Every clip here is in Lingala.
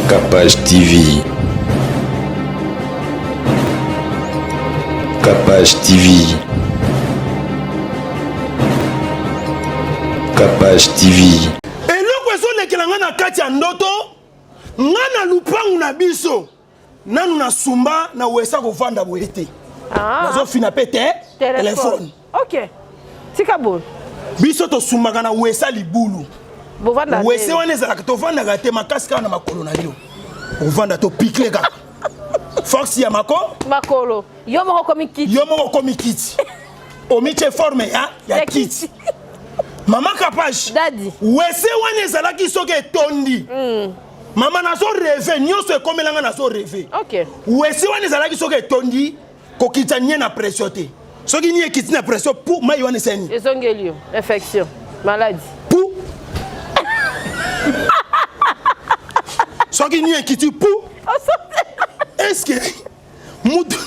Capage TV. Capage TV. Capage TV. Eloko ezolekela nga na kati ya ndoto nga na lupangu na biso nanu na sumba na wesa kovanda boye te ah. nazofina mpe te telefone ok tika boye biso tosumbaka na wesa libulu wese wana ezalaka tovandaka te makasi kaka na makolo na yo ovanda topikle kaka force ya mako makolo yo moko okomi kiti yo moko okomi kiti omitie forme ya ya kiti mama kapage wese wana ezalaki soki etondi mm. mama nazo reve nyonso ekomela nga nazo reve okay. wese wana ezalaki soki etondi kokita nie na pression te soki nie ekiti na pression pu mai wana esani ezongeli yo infection maladie pu soki nie ekiti pu est ce que mutu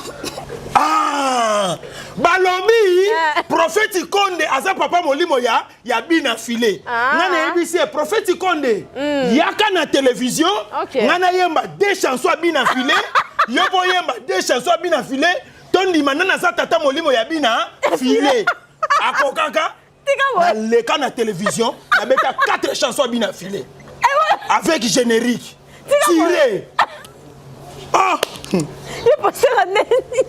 ah balobi eh. prophète konde aza papa molimo ya ya bina file ah. nga nayebisi ye prophète konde mm. yaka na télévision okay. nga nayemba deux chansons ya bina file yo mpo oyemba deux chansons ya bina file tondima nani aza tata molimo ya bina file akokaka naleka na télévision nabeta 4 chansons ya bina file eh avec générique tiré ah ye pasteur neni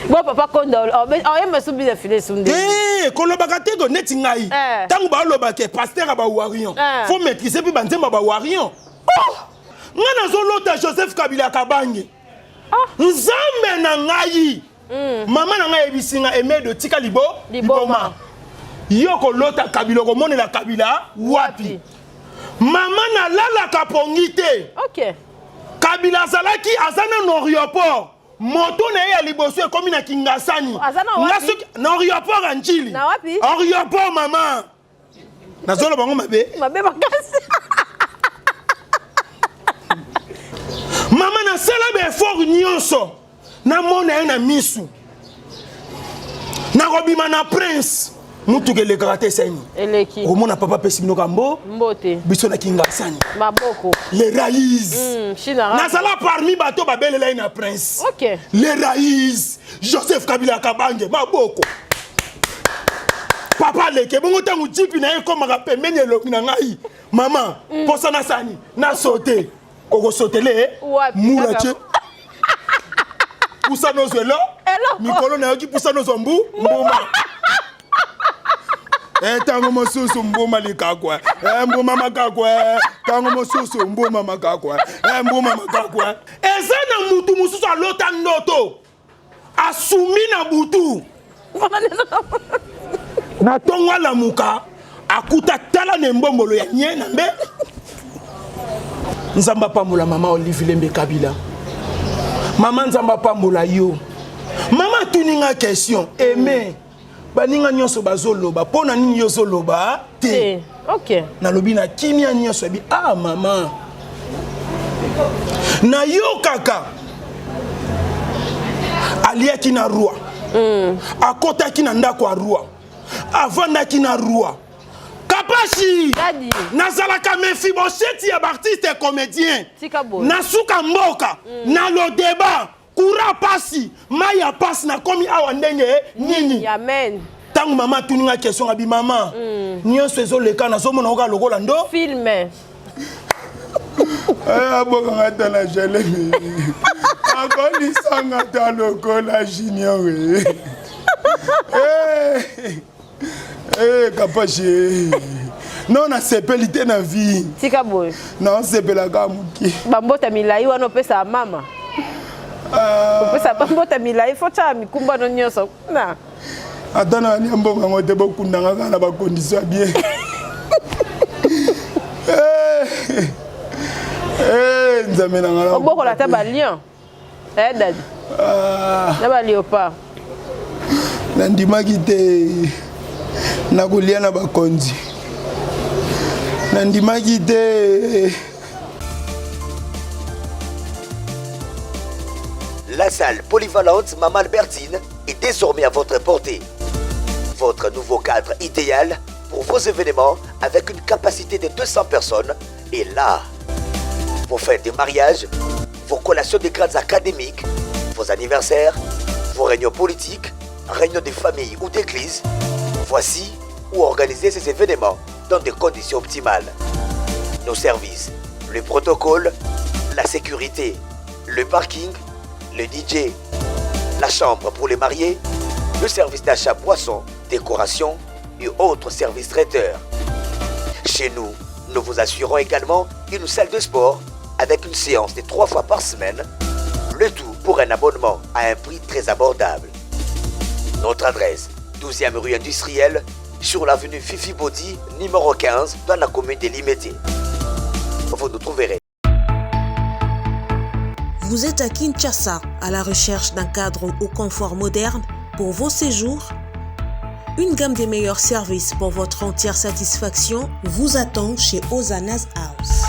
bon papa konda oyemba su bina file su nde eh, kolobaka te ko neti ngai ntango eh. balobaka pasteur ya bawarion eh. faut maîtriser mpe banzembo ya bawarion oh! ngai nazolota joseph kabila kabange ah. nzambe na ngai mm. mama na ngai ayebisi ngai emedo tika libo liboma yo kolota kabila okomonela kabila wapi mama nalalaka pongi te okay. kabila azalaki aza nano aéroport moto na ye ya liboso ekomi na kingasani na aéroport ya njili aéroport mama nazoloba bango mabe mabe makasi mama nasala baeffort nyonso namona ye na misu nakobima na prince motuka elekaka te esani eleki okomona papa apesi bino kambo mbote biso na kingasani maboko les raïs mm, nazala parmi bato babelela ye na prince okay. les raïs joseph kabila kabange maboko papa aleke bongo ntango jipi na ye ekomaka pembeni elongi na ngai mama mm. posa nasani nasote okosotele mura tie pusa nozwa elo mikolo nayoki pusa nozwa mbu mbuma ntango eh, mosusu mbuma likakwa eh, mbuma makakwa ntango mosusu mbuma makakwa eh, mbuma makakwa eza na mutu mosusu alota ndoto asumi na butu na ntongo alamuka akuta tala na embombolo ya nye na mbe nzambe apambola mama olive lembe kabila mama nzambe apambola yo mama atuni nga question aime baninga nyonso bazoloba mpo na nini yo ozoloba te okay. nalobi na kimia nyonso ebi ah mama nayokaka aliaki na roi mm. akotaki na ndako ya roi avandaki na roi kapashi nazalaka mefibosheti ya baartiste comédien na suka mboka mm. na lodeba Courant pasi, mayi ya pasi nakomi awa ndenge nini? Amen. Tango mama atuni nga question ngabi mama mm. nyonso ezoleka nazomona oka lokola ndo film. Eh, abokanga ata na jelemi akolisanga ata lokola junior eh. Eh, kapashi non nasepeli te na vie tika boye naosepelaka moke bambota milai wana opesaka mama ah. opesa bambota milai fo tyaka mikumba no nyonso na ata na alia mbongo yango te bokundanga kaka na bacondition ya bien eh, eh, nzambe na ngai obokola ata balion Eh daddy. Ah. Na ba léopard. Nandimaki te nakolia na bakonzi. Nandimaki te. La salle polyvalente Maman Albertine est désormais à votre portée. Votre nouveau cadre idéal pour vos événements avec une capacité de 200 personnes est là. Vos fêtes de mariage, vos collations de grades académiques, vos anniversaires, vos réunions politiques, réunions de famille ou d'église. Voici où organiser ces événements dans des conditions optimales. Nos services, le protocole, la sécurité, le parking, le DJ, la chambre pour les mariés, le service d'achat boisson, décoration et autres services traiteurs. Chez nous, nous vous assurons également une salle de sport avec une séance de trois fois par semaine, le tout pour un abonnement à un prix très abordable. Notre adresse, 12e rue industrielle, sur l'avenue Fifi Body, numéro 15, dans la commune de Limété. Vous nous trouverez. Vous êtes à Kinshasa, à la recherche d'un cadre au confort moderne pour vos séjours Une gamme des meilleurs services pour votre entière satisfaction vous attend chez Ozana's House.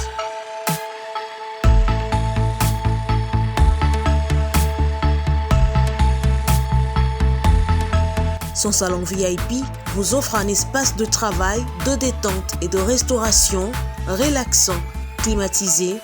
Son salon VIP vous offre un espace de travail, de détente et de restauration relaxant, climatisé,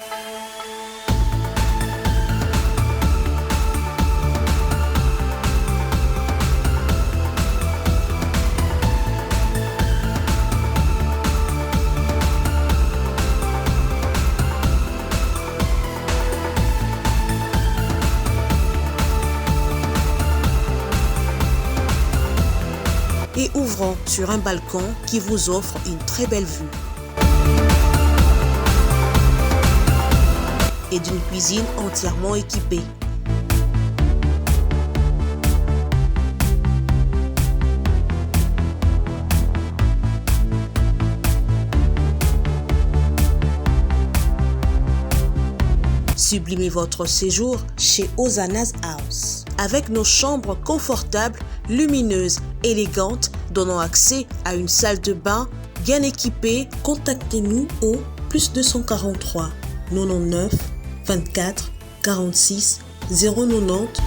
et ouvrant sur un balcon qui vous offre une très belle vue. Et d'une cuisine entièrement équipée. Sublimez votre séjour chez Ozana's House avec nos chambres confortables, lumineuses, élégantes, donnant accès à une salle de bain bien équipée. Contactez-nous au plus 243 99 24 46 090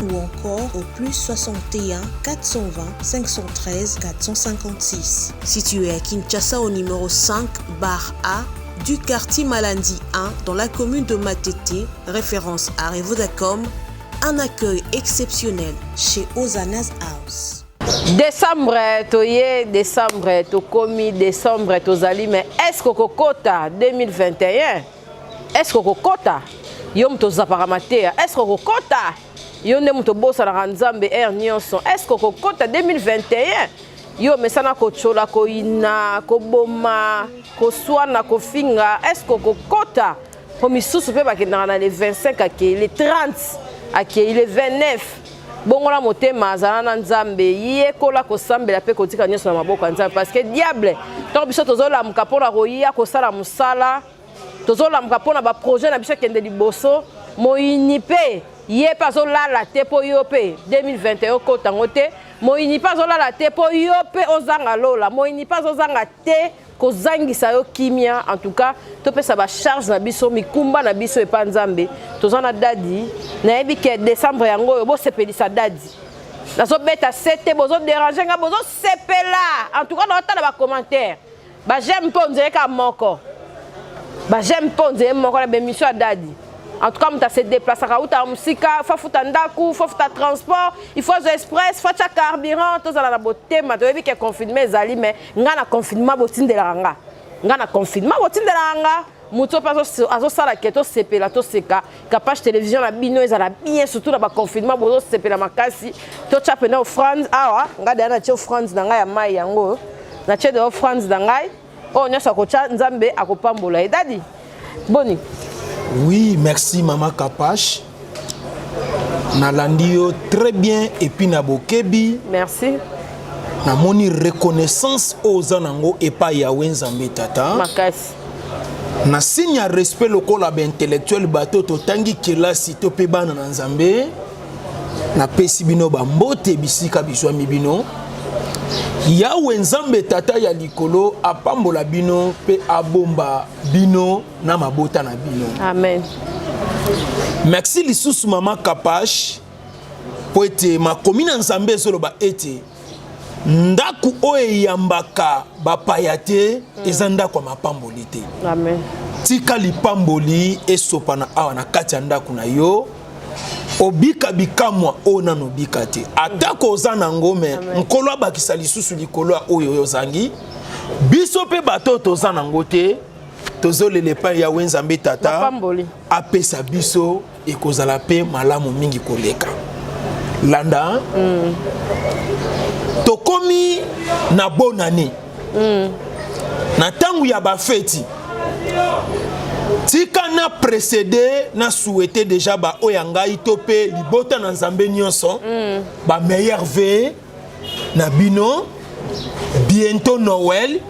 ou encore au plus 61 420 513 456. Situé à Kinshasa au numéro 5 bar A du quartier Malandi 1 dans la commune de Matete, référence à Revodacom, un accueil exceptionnel chez Ozana's House. Décembre toye décembre tokomi décembre tozali mais est-ce que okokota 2021 est-ce que okokota yo moto ozapaka mateya est-ce que okokota yo nde moto obosanaka nzambe heure nyonso est-ce que okokota 2021 yo omesana kotyola koyina koboma koswana kofinga est-ce que okokota mpo misusu mpe bakendaka na le 25 akei le 30 akei le 29 bongola motema azala na nzambe yekola kosambela mpe kotika nyonso na maboko ya nzambe parce que diable ntango biso tozolamuka mpo na koya kosala mosala tozolamuka mpo na baprojet na biso ekende liboso moyini mpe ye mpe azolala te mpo yo mpe 2021 okota yango te moyini mpe azolala te mpo yo mpe ozanga lola moyini mpe azozanga te kozangisa yo kimia en tout cas topesa ba charge na biso mikumba na biso epa nzambe toza na dadi nayebi ke décembre yango oyo bosepelisa dadi nazobeta sete bozoderange nga bozosepela en tout cas naotala bacommentaire bajeme mpo onzeye kaka moko bajeme mpo onzeye moko na bemission ya dadi en tout cas moto ase déplaçaka autaka mosika fo afuta ndako fo afuta transport il faut azwa express fo atya carburant tozala na botema toyebi ke confinement ezali mais nga na confinement botindelaka nga nga na confinement botindelaka nga moto mpe azosala ke tosepela toseka kapage télévision na bino ezala bien surtout na baconfinement bozosepela makasi totya mpena offrande awa nga deya natie offrande na ngai ya mai yango natie de offrande na ngai oyo nyonso akotya nzambe akopambola ye dadi boni oui merci mama kapash nalandi yo très bien epuis na bokebi merci namoni reconnaissance oyo oza nango epai ya we nzambe tata makasi na signe ya respect lokola baintellectuel bato totangi kelasi to mpe bana na nzambe napesi bino bambote bisika bizwami bino yawe nzambe tata ya likolo apambola bino mpe abomba bino na mabota na bino amen merci lisusu mama kapash mpo ete makomi na nzambe ezoloba ete. Ndako oyo eyambaka bapaya te eza ndako ya mapamboli te. Amen. Tika lipamboli esopana awa na kati ya ndako na yo, obika bikamwa oyo nano obika te, atako oza nango me Nkolo abakisa lisusu likolo ya oyo oyo ozangi. Biso mpe bato oyo toza nango te, tozolela epai Yawe Nzambe Tata Mapamboli. apesa biso, ekozala mpe malamu mingi koleka. Landa, tokomi na bonane, na ntango ya bafeti. Tika na précédé, na souhaité déjà ba oyo ya ngai to mpe libota na Nzambe nyonso, ba meilleurs vœux na bino. Bientôt Noël,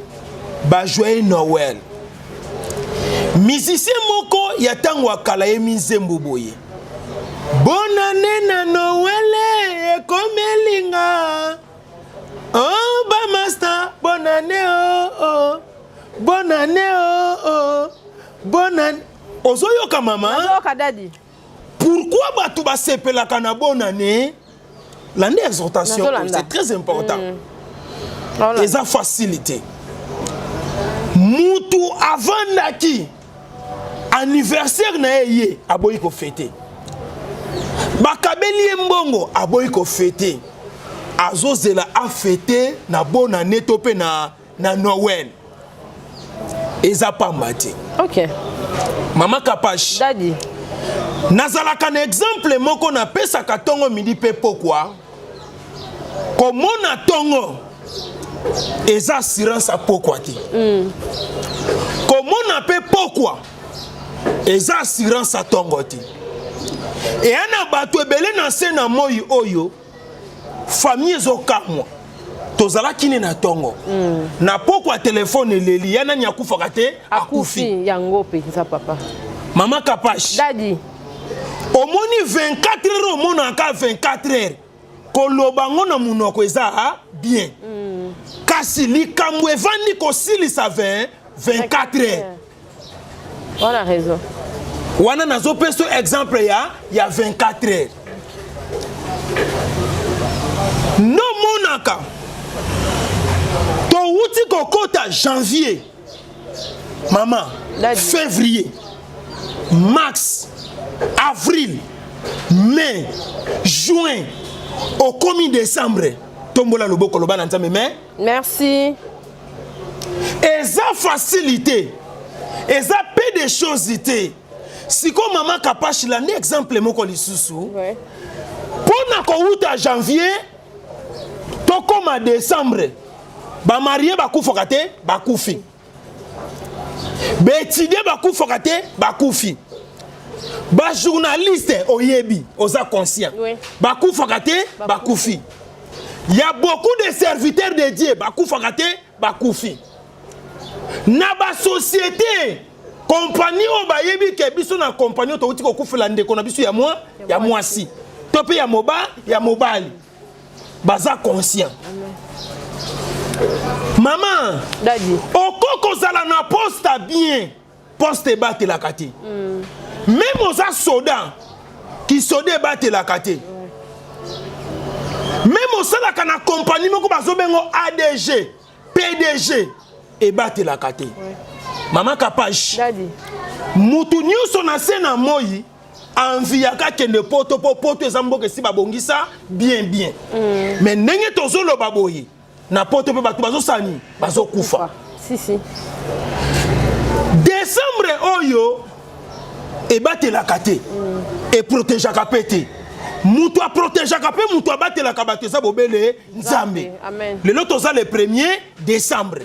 ba joyeux Noël. Musicien moko ya ntango ya kala ye minzembo boye: bonane na Noël ekomelinga, oh bamaster, bonane, oh, oh. Bonane, oh, oh. Bonane. Ozoyoka, mama? Nazoyoka, daddy. Pourquoi bato basepelaka na bonane? Landa exhortation oyo, Nazolanda. c'est très important. Voilà. Eza facilité. Mutu avandaki, anniversaire na ye, ye aboyi kofêter, bakabeli ye mbongo, aboyi kofêter, azozela afêter na bonane to mpe na Noël. Eza pamba te. Mama Kapash, Daddy. Nazalaka na exemple moko napesaka ntongo, midi mpe pokwa. Komona ntongo eza assurance ya pokwa te. Komona mpe pokwa eza assurance ya ntongo te. Eya na bato ebele na se na moi oyo, famille ezokamwa: tozalaki ne na ntongo, na pokwa telefone eleli, ya nani akufaka te akufi. Akufi yango mpenza, papa. Mama Kapash, Daddy. Omoni 24 heures, omonaka 24 heures, koloba ngo na monoko eza bien, kasi likambo evandi kosilisa 20 24 heures. Wana raison. Wana nazopesa yo exemple ya 24 heures. Nomonaka towuti kokota janvier, mama. Daddy. Février, mars, avril, mai, juin, okomi décembre. Tombola loboko, loba na Nzambe mais. Merci. Eza facilité, eza peu de choses te. Sikoyo, mama Kapashi, landi exemple moko lisusu. Mpo na kowuta janvier tokóma décembre, bamariés bakufaka te, bakufi. Baétudiants bakufaka te, bakufi. Bajournaliste, oyebi, oza conscient, bakufaka te, bakufi. Ya beaucoup de serviteurs de Dieu bakufaka te, bakufi. Na basociété, compagnie oyo bayebi ke biso na compagnie oyo touti kokufela ndeko na biso ya mwasi to mpe ya mobali, baza conscient. Mama, Daddy. okoki kozala na poste bien, poste ebatelaka te. Même oza soda, kisoda ebatelaka te. Même osalaka na compagnie moko bazobengo ADG, PDG, ebatelaka te. Mama Kapash, Daddy. mutu nyonso na se na moi enviaka akende Poto, mpo Poto eza mboka esi babongisa bien bien. Mais ndenge tozoloba boye, na Poto mpe bato bazosala nini? Bazokufa. Si si. Décembre oyo ebatelaka te, eprotégeaka mpe te. Moto aprotégeaka mpe moto abatelaka bato eza bobele Nzambe. Amen. Lelo toza le premier décembre.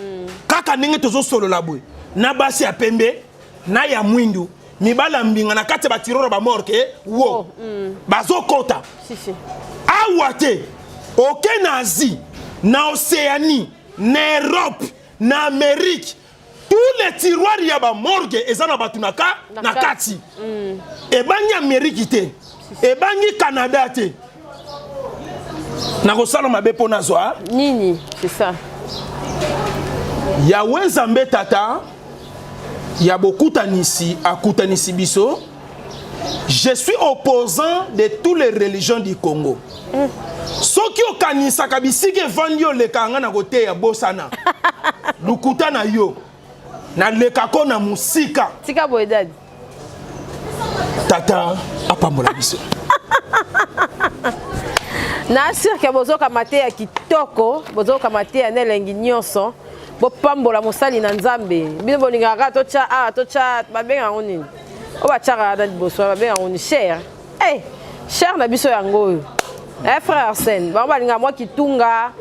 Kaka ndenge tozosolola boye, na basi ya pembe na ya mwindu, mibali ya mbinga na kati ya batiroirs, bamorgue wo bazokota. Si si. Awa te, oke na Asie, na Océanie, na Europe, na Amérique, tous les tiroirs ya bamorgue eza na bato Na na kati. kati. Ebangi Amérique te, ebangi Canada te. Nakosala mabe mpo nazwa nini? C'est ça. Yawe Nzambe Tata ya bokutanisi akutanisi biso. Je suis opposant de toutes les religions du Congo. Soki Soki okanisaka bisika evandi olekaka nga na koteya, bosana. Lokuta na yo. Nalekako na mosika. Tika boye dadi. Tata apambola biso. Na sûr que bozoka mateya kitoko, bozoka mateya na elengi nyonso. Bopambola mosali na Nzambe. Bino bolingaka kaka totya awa, totya babenga yango nini? Oyo batyaka na liboso babenga yango nini? Cher. Eh, cher na biso yango oyo. Eh frère Arsène, bango balingaka mwa kitunga.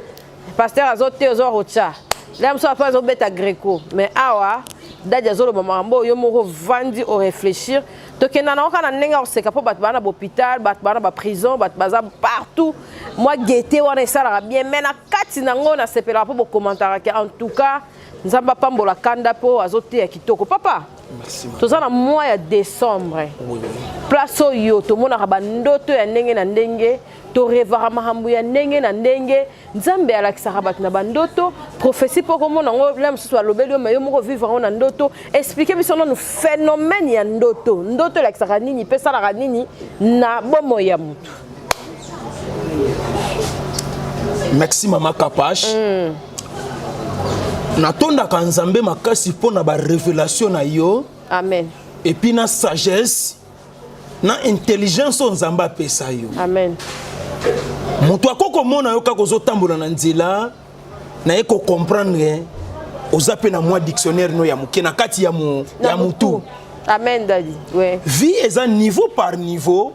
Pasteur azoteya ozo kotya. Lelo mosusu apo azobeta greco. Mais awa dadi azoloba makambo oyo yo moko ovandi o réfléchir. Tokenda na kaka na ndenge ya koseka mpo bato baa na bahôpital, bato baa na baprison, bato baza partout. Mwa gaieté wana esalaka bien, mais na kati nango nasepelaka mpo bokomantaka ke en tout cas Nzambe apambola kanda mpo azoteya kitoko. Papa, toza na mois ya décembre. Oui, oui. Place oyo tomonaka bandoto ya ndenge na ndenge, torevaka makambo ya ndenge na ndenge. Nzambe alakisaka bato na bandoto, prophétie mpo komona yango la mosusu alobeli yo, mais yo moko vivre yango na ndoto. Explique biso nanu phénomène ya ndoto. Ndoto elakisaka nini mpe esalaka nini na bomoi ya motu? Merci mama Kapash. Natondaka Nzambe makasi mpo na barévélation na yo. Amen. Et puis na sagesse na intelligence oyo Nzambe apesa yo. Amen. Moto akoki komona yo kaka ozotambola na nzela na ye kocomprendre oza mpe na mwa dictionnaire no ya moke na kati ya, mu, ya mutu. Amen dadi. Ouais. Vie eza niveau par niveau.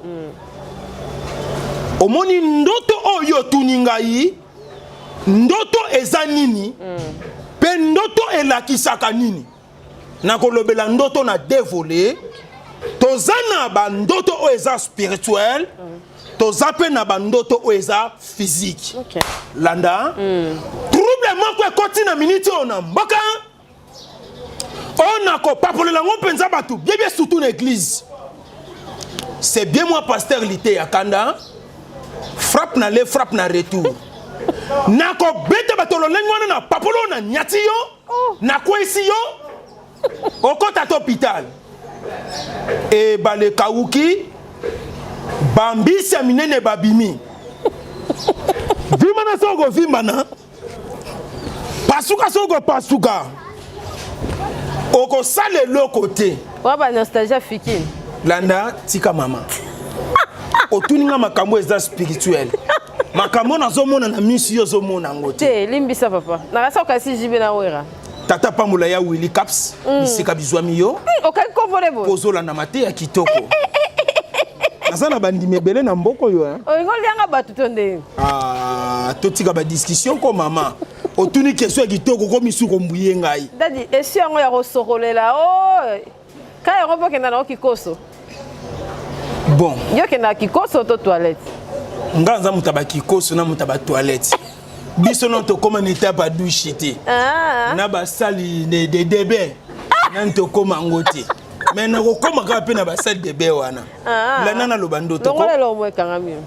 Omoni ndoto oyo otuni ngai, ndoto eza nini? Mpe ndoto elakisaka nini? Nakolobela ndoto na deux volets. Toza na bandoto oyo eza spirituel, toza mpe na bandoto oyo eza physique. Okay. Landa. Trouble moko ekoti na miniti oyo na mboka oyo nakopapolela yango mpenza bato biebie, surtout na église. C'est bien moi, pasteur Liteya Kanda. Frappe na le frappe na retour. Nakobeta bato lolenge wana na papolo na nyati yo, nakwesi yo, okota to hôpital. Ebale kawuki, bambisi ya minene babimi. Vimana soko vimbana, pasuka soko pasuka. Okosala eloko te. Wa ba nostalgie fikini. Landa, tika mama. Otuni nga makambo eza spirituel. Makambo nazomona na misu yo ozomona yango te. Te, limbisa papa. Nakasa okasi jibe na wera. Tata pambola ya Willy Caps, bisika bizwami yo. Okangi kombo bo. Ozolanda mateya kitoko. Naza na bandimi ebele na mboka oyo. Hein? Olingo lianga bato to ndenge. Ah, totika ba discussion ko mama. Otuni question ya kitoko komi suko mbuye ngai. Dadi, esi yango ya kosokolela. Oh, kaya yango mpo okenda nango kikoso. Bon. Yo okendaka kikoso to toilette? Nga nza moto ya bakikoso na moto ya batoilette. Biso no tokóma na étape ya douche te. Ah. Na basali de de debe. Nani tokóma yango te. Mais nakokóma kaka mpe na basali debe wana. Ah. Landa naloba ndoto ko. Longola elongo ekangami yo.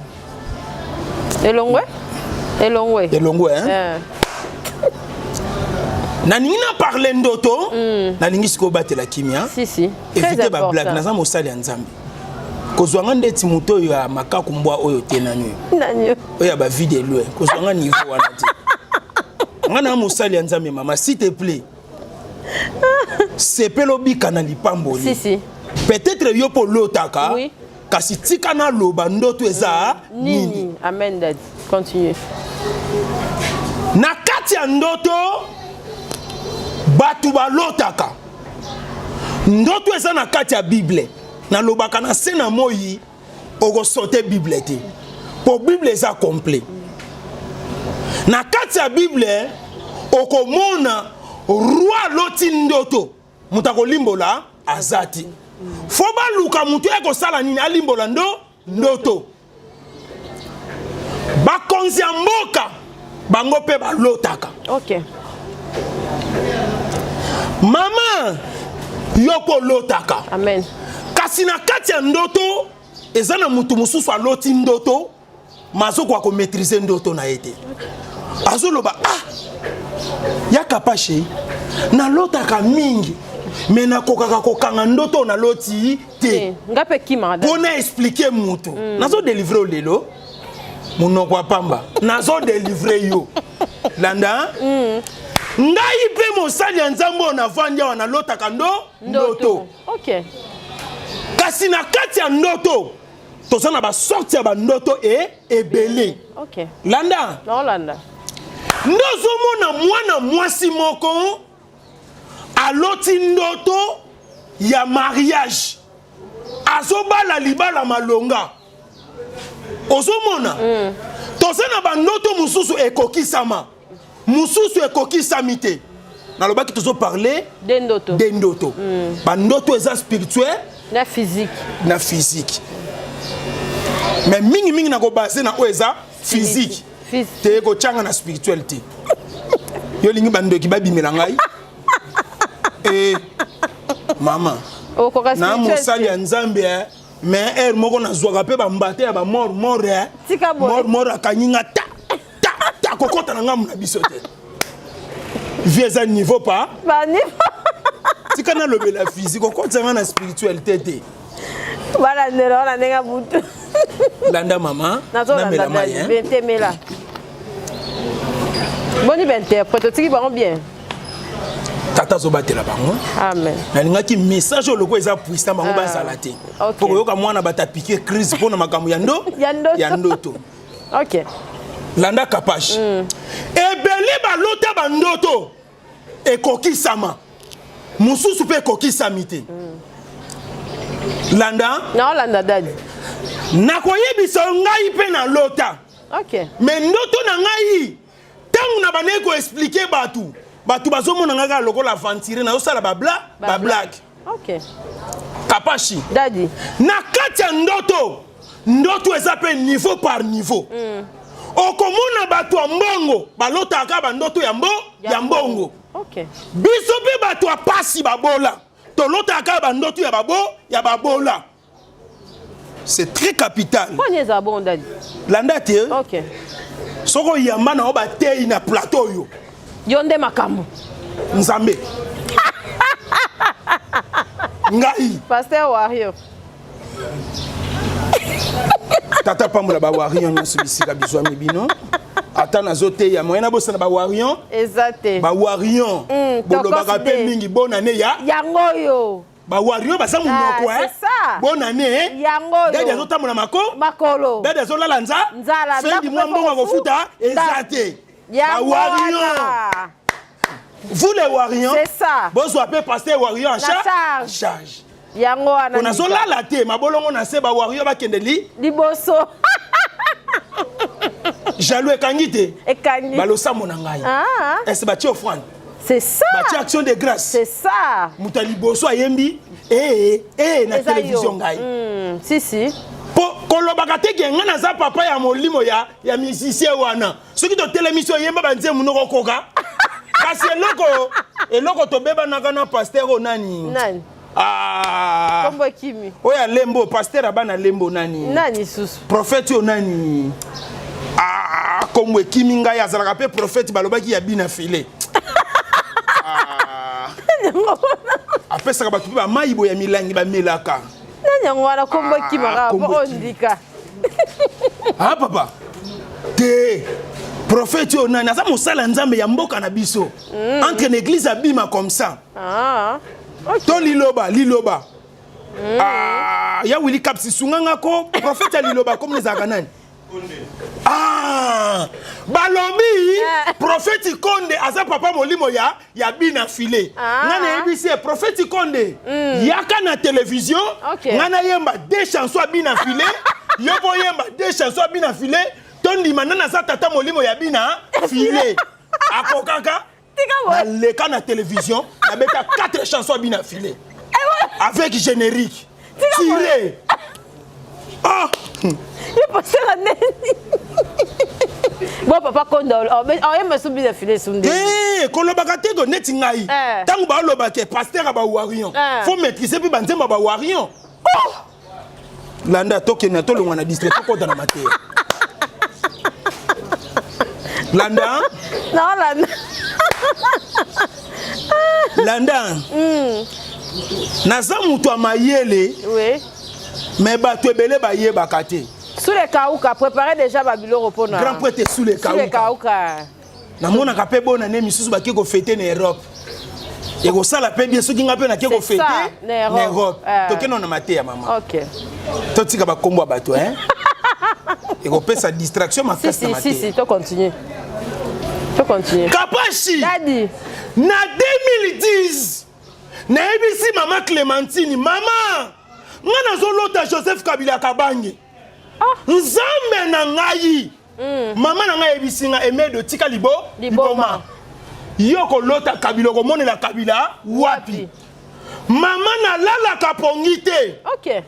Elongwe? Elongwe. Elongwe, hein? Eh. Nalingi na parle ndoto, nalingi sikoyo obatela kimia. Si, si. Très Évite ba important. blague, naza mosali ya Nzambe. Kozwa nga ndeti moto oyo ya makaku mbwa oyo te nani oyo. Nani yo? Oyo ya ba vie de loin. Kozwa nga niveau wana te. Nga na mosali ya Nzambe mama, s'il te plaît. Sepela obika na lipamboli. Si, si. Peut-être yo mpo olotaka. Oui. Kasi tika naloba ndoto eza nini. Nini? Amen dadi. Continue. Na kati ya ndoto bato balotaka. Ndoto eza na kati ya Bible. Nalobaka na se na moi okosote Bible te. Po Bible eza complet. Na kati ya Bible okomona roi aloti ndoto, moto akolimbola aza te. Fo baluka moto ya kosala nini alimbola ndo ndoto. Bakonzi ya mboka bango mpe balotaka. Ok. Mama yo mpo olotaka. Amen. Kasi na kati ya ndoto eza na moto mosusu aloti ndoto mazokoka komaîtrise ndoto na ye te. Azoloba ah ya Kapashe nalotaka mingi me nakokaka kokanga ndoto oyo naloti te. Nga mpe kimaka. Mpo na explike moto nazodelivre lelo. Monoko ya pamba. Nazo délivrer yo. Landa. Ngai mpe mosali ya Nzambe oyo navandi awa nalotaka ndo ndoto. Okay. Kasi na kati ya ndoto toza na basorte ya bandoto e ebele. Okay. Landa. Naolanda. Nde ozomona mwana mwasi moko aloti ndoto ya mariage, azobala libala malonga. Ozomona toza na bandoto mosusu ekokisama, mosusu ekokisami te. Nalobaki tozoparle de ndoto, de ndoto. Bandoto eza spirituel na physique, na physique, mais mingimingi nakobase na oyo eza physique te, kotyanga na spirituel te. Yo olingi bandoki babimela ngai e mama na mosali ya Nzambe, mais heure moko nazwaka mpe bambate ya bamort mort mort mort akangi nga ta ta ta, kokɔta na ngambu na biso te. Vie eza niveau pa tika nalobela physique, okotisa nga na spiritualité te. Balandela wana ndenge butu. Landa mama, namela mai. Temela boni bainterprète, otiki bango bien. Tata azobatela bango. Amen. Nalingaki message oyo loko eza puissant, bango bazala te mpo koyoka mwana bato apike crise mpo na makambo ya ndo ya ndoto. Okay. Landa kapage. Ebele balota bandoto ekokisama, mosusu mpe ekokisami te. Landa. Naolanda, dadi. Nakoyebisa yo, ngai mpe nalota. Mais ndoto na ngai, ntango na bandeki koexpliquer bato, bato bazomona ngai kaka lokola aventurier, nazosala babla bablague. Kapashi. Dadi. Na kati ya ndoto, ndoto eza mpe niveau par niveau. Okomona bato ya mbongo balotaka bandoto ya mbo ya mbongo. Biso mpe bato ya pasi, babola, tolotaka kaka bandoto ya babo ya babola. C'est très capital. Poni eza bon, dadi? Landa te. Soki oyamba na yo batei na plateau oyo, yo nde makambo. Nzambe ngai. Pasteur Wario. Tata pambola bawarion nyonso bisika bizwami bino. Ata nazoteya, moyen nabosana bawarion eza te. Bawarion, bolobaka mpe mingi bonane ya yango oyo. Bawario baza monoko. Ah, c'est ça. Bonane. Yango oyo. Dadi azotambola mako makolo. Dadi azolala nza nzala. Fendi mwa mbongo akofuta eza te. Yango Bawarion, wana. Vous les warions, C'est ça. bozwa mpe pasteur wario en Na charge. charge. Yango wana. Po nazolala te, mabolongo na se, bawario bakende li liboso. Jaloux ekangi te. Ekangi. Balosambo na ngai. Ah. Ese batie offrande, C'est ça. Batie action de grâce. C'est ça. Moto ya liboso ayembi ee ee na Eza yo. télévision, ngai. Si si. Po kolobaka te ke ngai naza papa ya molimo ya musicien wana. Soki totelemi so oyemba banzembo noko okoka, kasi eloko tobebanaka na pasteur oyo nani? Nani? Ah, kombo ekimi. Oyo ya lembo, pasteur ya bana lembo, nani? Nani susu? Prophète oyo nani? Ah, kombo ekimi ngai. Azalaka mpe prophète, balobaki ya bina file. Ah, apesaka bato mpe bamai boye ya milangi bamelaka. Nani yango wana? Kombo ekimaka kombo po ekimi. Ondika. Ah papa te, prophète oyo nani? Aza mosala ya Nzambe ya mboka na biso, entre na église abima comme ça. Ah, ok. To liloba, liloba. Ah, ya Willi Caps, sunganga ko prophète ya liloba, komona ezalaka nani? Ah, balobi prophète Konde aza papa molimo ya bina file. Nga nayebisi ye, prophète Konde, yaka na télévision. Nga nayemba deux chansons ya bina file, yo mpo oyemba deux chansons ya bina file, tondima nani aza tata molimo ya bina file. Akokaka. Tika boye. Naleka na télévision, nabeta quatre chansons ya bina file avec générique tiré. Ah! Ye pasteur aneni bon, papa Konda oyemba so bina file sunde. Te, kolobaka te ko neti ngai. Ntango balobaka pasteur ya bawarion, faut maîtriser mpe banzembo ya bawarion. Landa, tokende, tolongwa na district, tokɔta na mateya. Landa. Naolanda. Landa, naza moto ya mayele, Oui. mais bato ebele bayebaka te. Sous Kauka, préparez déjà ba biloko pona. Grand prêtre sous le Kauka. Sous Kauka. Namonaka pe bonne année misusu bake ko fêter na Europe. Ekosala pe bien soki nga pe nake ko fêter na Europe. Eh. Tokende na mateya mama. OK. Totika ba kombo ya bato hein. Ekopesa distraction makasi na mateya. Si si, to continuer. To continuer. Kapashi. Daddy. Na 2010 nayebisi mama Clémentine, mama nga nazolota Joseph Kabila Kabange. Ah. Nzambe na ngai. Mama na ngai ayebisi nga Emedo tika libo liboma. Yo kolota Kabila okomonela Kabila wapi? Mama nalalaka pongi te. Okay.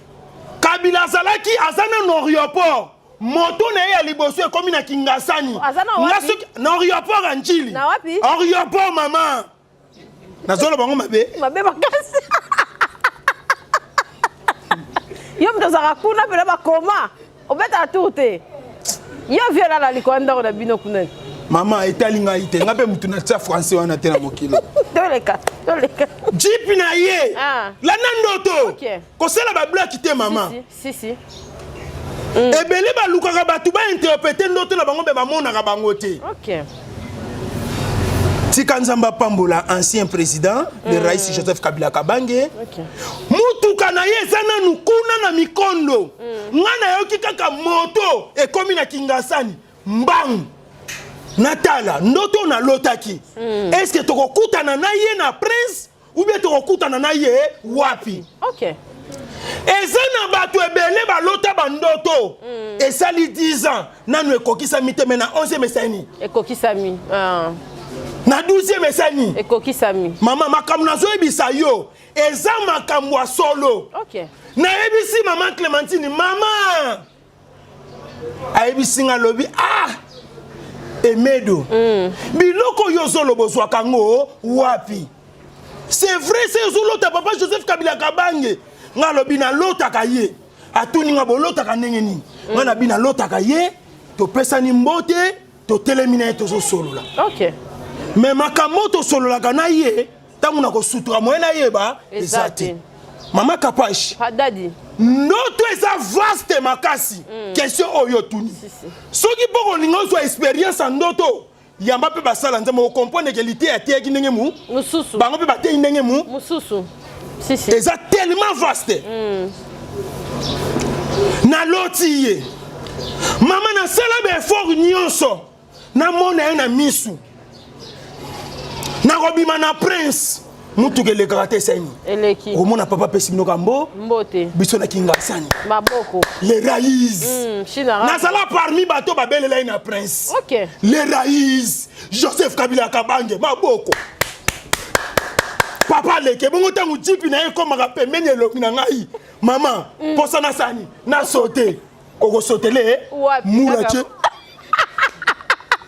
Kabila azalaki aza na aéroport. Moto na ye ya liboso ekomi na Kingasani. Aza na wapi? Na aéroport ya Njili. Na wapi? Aéroport mama. Nazoloba bango mabe. Mabe makasi. Yo moto azalaka kuna mpena bakoma obetaka tour te. Yo vie olala likolo ndako na bino kuna. Mama etali ngai te, ngai mpe motu natia français wana te na mokili. Toleka, toleka. Jeep na ye. Ah. Landa ndoto. Okay. Kosala ba blague te mama. Si si. Ebele balukaka bato ba interprete ndoto na bango mpe bamonaka bango te. Okay. Tika Nzambe apambola ancien président le Raïs Joseph Kabila Kabange. Okay. Mutuka na ye eza nanu kuna na mikondo. Nga nayoki kaka moto ekomi na Kingasani mbangu. Natala ndoto nalotaki. Est-ce que tokokutana na ye na prince ou bien tokokutana na ye wapi? Okay. Eza na bato ebele balota bandoto. Esali 10 ans nanu ekokisami te, mais na 11e esali. Ekokisami. Ah. Na 12e esali. Ekokisami. Mama makambo nazoyebisa yo eza makambo ya solo. Okay. Nayebisi mama Clémentine, mama ayebisi nga lobi ah Emedo. Biloko yo ozoloba ozwaka yango wapi? C'est vrai, c'est ozolota papa Joseph Kabila Kabange. Nga lobi nalotaka ye. Atuni nga bolotaka ndenge nini? Nga nabi nalotaka ye, topesani mbote, totelemi na ye tozosolola. Okay. Mais makambo tosololaka na ye ntango nakosutuka moye nayeba eza te. Mama Kapash, Daddy. Ndoto eza vaste makasi. Question oyo tuni. Soki mpo kolinga ozwa experience ya ndoto, yamba mpe basala nzambe okomprendre ke liteya ateyaki ndenge mu mususu, bango mpe bateyi ndenge mu mususu. Si, si. Eza tellement vaste. Naloti ye mama nasala ba effort nyonso namona ye na misu nakobima na prince mutuka elekaka te esani eleki okomona papa apesi bino kambo mbote biso na Kingasani maboko les raïs nazala parmi bato babelela ye na prince. Okay. Les raïs Joseph Kabila Kabange maboko papa leke bongo ntango jipi na ye ekomaka pembeni elongi na ngai mama posa nasani nasote okosotele mura tie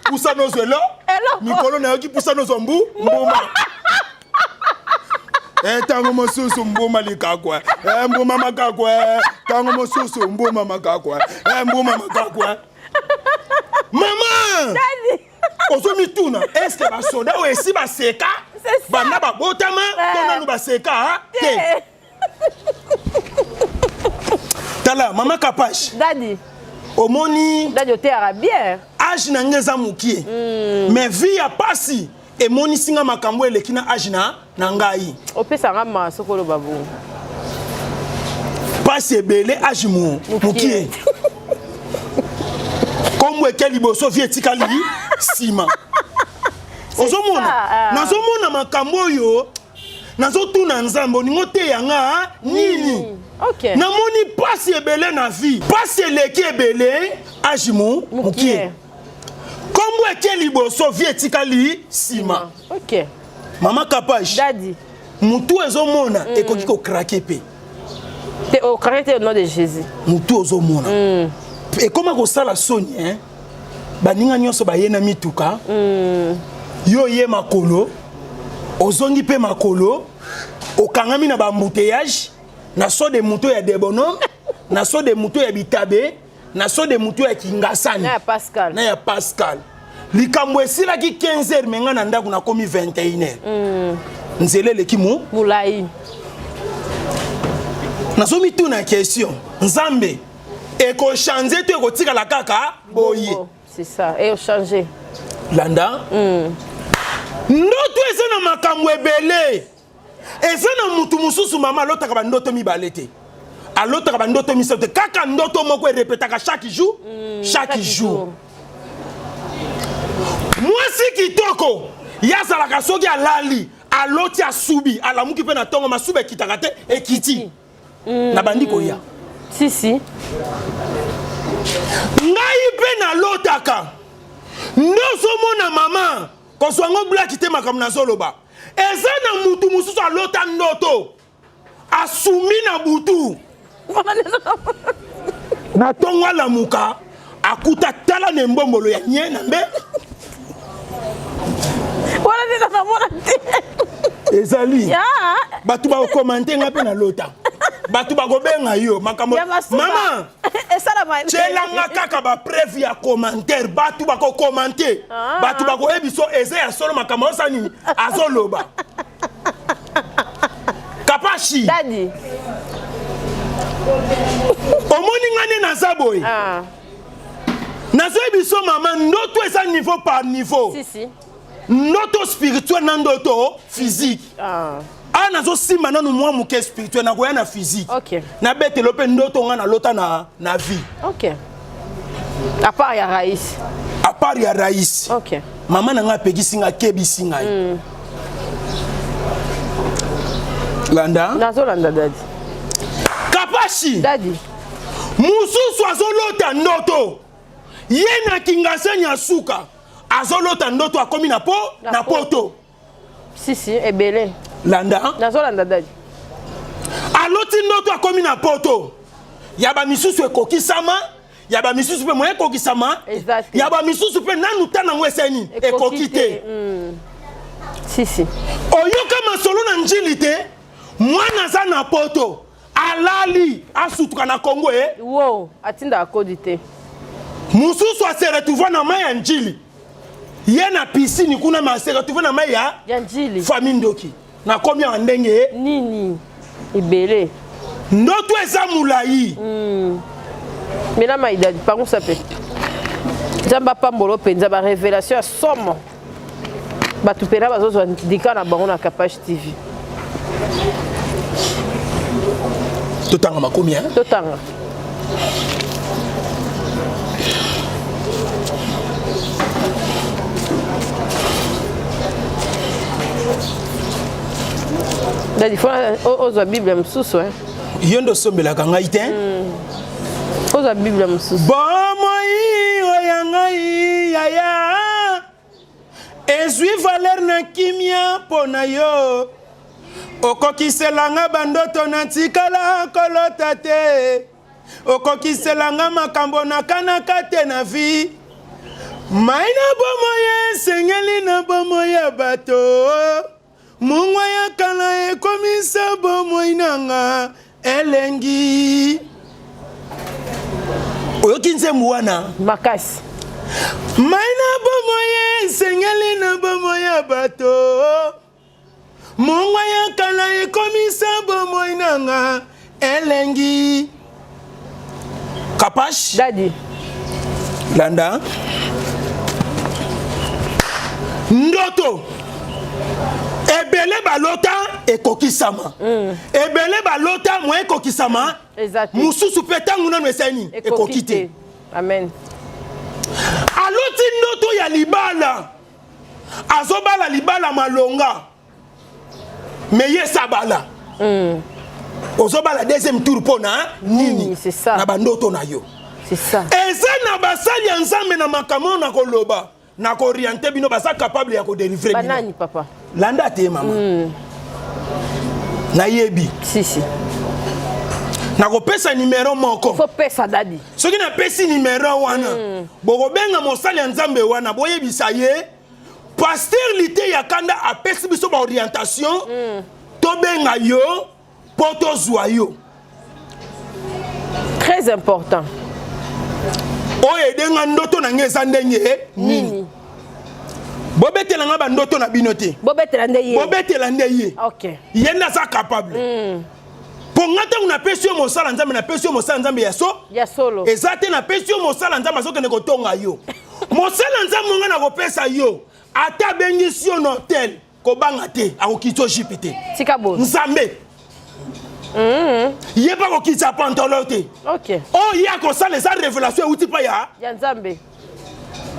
pusa nozwa elo mikolo nayoki pusa nozwa mbu mbuma ntango mosusu mbuma likakwa mbuma makakwa ntango mosusu mbuma makakwa mbuma makakwa mama ozomituna est-ce que basoda oyo esi baseka banda babotama to nanu baseka te? Tala mama Kapash. Daddy. Omoni. Daddy oteyaka bien. Age na ngai eza mokie. Mais vie ya pasi emonisi nga makambo eleki na age na ngai. Opesanga ma soko oloba bongo. Pasi ebele age mokie. Kombo eke liboso vie etikali nsima. Ozomona? Nazomona makambo oyo nazotuna Nzambe oningo oteya nga nini? Okay. Namoni pasi ebele na vie. Pasi eleki ebele age mokie. Kombo eke liboso vie etikali nsima. Okay. Mama Kapash. Daddy. Mutu ezomona ekoki kokrake pe. Te okrake te au nom de Jésus. Mutu ozomona. Ekoma kosala soni hein. Baninga nyonso baye na mituka. Yo ye makolo, ozongi pe makolo, okangami na ba embouteillage, na saut de mouton ya Debonhomme, na saut de mouton ya Bitabe, na saut de mouton ya Kingasani. Na ya Pascal. Na ya Pascal. Likambo esilaki 15 heures menga na ndako nakomi 21 heures. Nzela eleki mu molai. Nazomituna question, Nzambe. Ekochange to ekotikala kaka boye? C'est ça, echange. Landa. Ndoto eza na makambo ebele. Eza na mutu mosusu, mama, alotaka bandoto mibale te, alotaka bandoto misato te, kaka ndoto moko erepetaka chaque jour, chaque jour. Mwasi kitoko ye azalaka, soki alali, aloti asubi, alamuki mpe na ntongo, masuba ekitaka te, ekiti. Nabandi koya. Si si. Ngai mpe nalotaka nde ozomona, mama, kozwa yango blaki te. Makambo nazoloba, eza na mutu mosusu alota ndoto asumbi na butu, na ntongo alamuka, akuta tala na embombolo ya nye na mbe. Wana nde namona te. Ezali bato bakokomante. Nga mpe nalota, bato bakobenga yo makambo. Mama, tyelanga kaka bapreuve ya commentaire. Bato bakokomante, bato bakoyebi so eza ya solo. Makambo osala nini, azoloba Kapashi. Daddy. Omoni nga nde naza boye. Nazoyebi so, mama, ndoto eza niveau par niveau. Si si. Ndoto spirituel na ndoto physique. Awa nazosimba nanu mwa moke spirituel, nakoya na physique. Nabetelo mpe ndoto nga nalota na vie. Ok, à part ya Raïs. À part ya Raïs. Mama na ngai apekisi ngai, akebisi ngai. Landa. Nazolanda, daddy. Kapashi. Daddy. Mosusu azolota ndoto, ye na Kingasani ya suka, azolota ndoto akomi na po na poto. Si si, ebele. Landa. Nazolanda, daddy. Aloti ndoto akomi na poto. Ya bamisusu ekokisama, ya bamisusu mpe moye ekokisama, ya bamisusu mpe nanu ta nango esali nini, ekoki te. Si si. Oyoka masolo na njili te, mwana aza na poto, alali, asutuka na Kongo e. Wo atindaka kodi te. Mosusu ase retrouve na mai ya Njili, ye na piscine kuna, ma ase retrouve na mai ya ya Njili. Famille ndoki, nakomi awa ndenge nini? Ebele. Ndoto eza molai. Mela mai, daddy, pangusa mpe. Nzambe apambola mpenza barévélation ya somo. Bato mpena bazozwa ndika na bango na Kapage TV. Totanga makomi, hein? Totanga. Daddy, faut ozwa Bible mosusu. Yo nde osombelaka ngai te. Ozwa Bible mosusu. Bomoi oya ngai yaya ezwi valeur na kimia mpo na yo. Okokiselanga bandoto na ntikala kolota te, okokiselanga makambo nakanaka te na vie. Mai na bomoi esengeli na bomoi ya bato. Mongwa ya kala ekomisa bomoi nanga elengi. Oyoki nzembo wana? Makasi. Mai na bomoi esengeli na bomoi ya bato. Mongwa ya kala ekomisa bomoi nanga elengi. Kapash. Daddy. Landa. Ndoto ebele balota ekokisama. Ebele balota mwa ekokisama. Eza te. Mosusu mpe ntango nano esali nini, ekoki te. Amen. Aloti ndoto ya libala, azobala libala malonga, me ye sabala. Ozobala deuxième tour mpo na nini? C'est ça. Na bandoto na yo. C'est ça. Eza na basali ya Nzambe na makambo oyo nakoloba, na kooriente bino, baza capable ya kodélivrer bino. Banani, papa? Landa te, mama. Nayebi. Si si. Nakopesa nimero moko. Faut pesa, daddy. Soki napesi nimero wana, bokobenga mosali ya Nzambe wana, boyebisa ye pasteur Lite ya Kanda apesi biso baorientation, tobenga yo mpo tozwa yo. Très important. Oyo edenga ndoto na ngai eza ndenge nini? Nini? Bobetela nga bandoto na bino te. Bobetela nde ye. Bobetela nde ye. Ok. Ye nde aza capable. Mpo nga ntango napesi yo mosala Nzambe, napesi yo mosala Nzambe ya so ya solo. Eza te napesi yo mosala Nzambe azokende kotonga yo. Mosala Nzambe nga nakopesa yo, ata abengisi yo na hotel, kobanga te, akokitisa yo jipe te. Tika boye. Nzambe. Ye mpe akokitisa pantalon te. Oyo ye akosala eza révélation euti mpa ya ya Nzambe.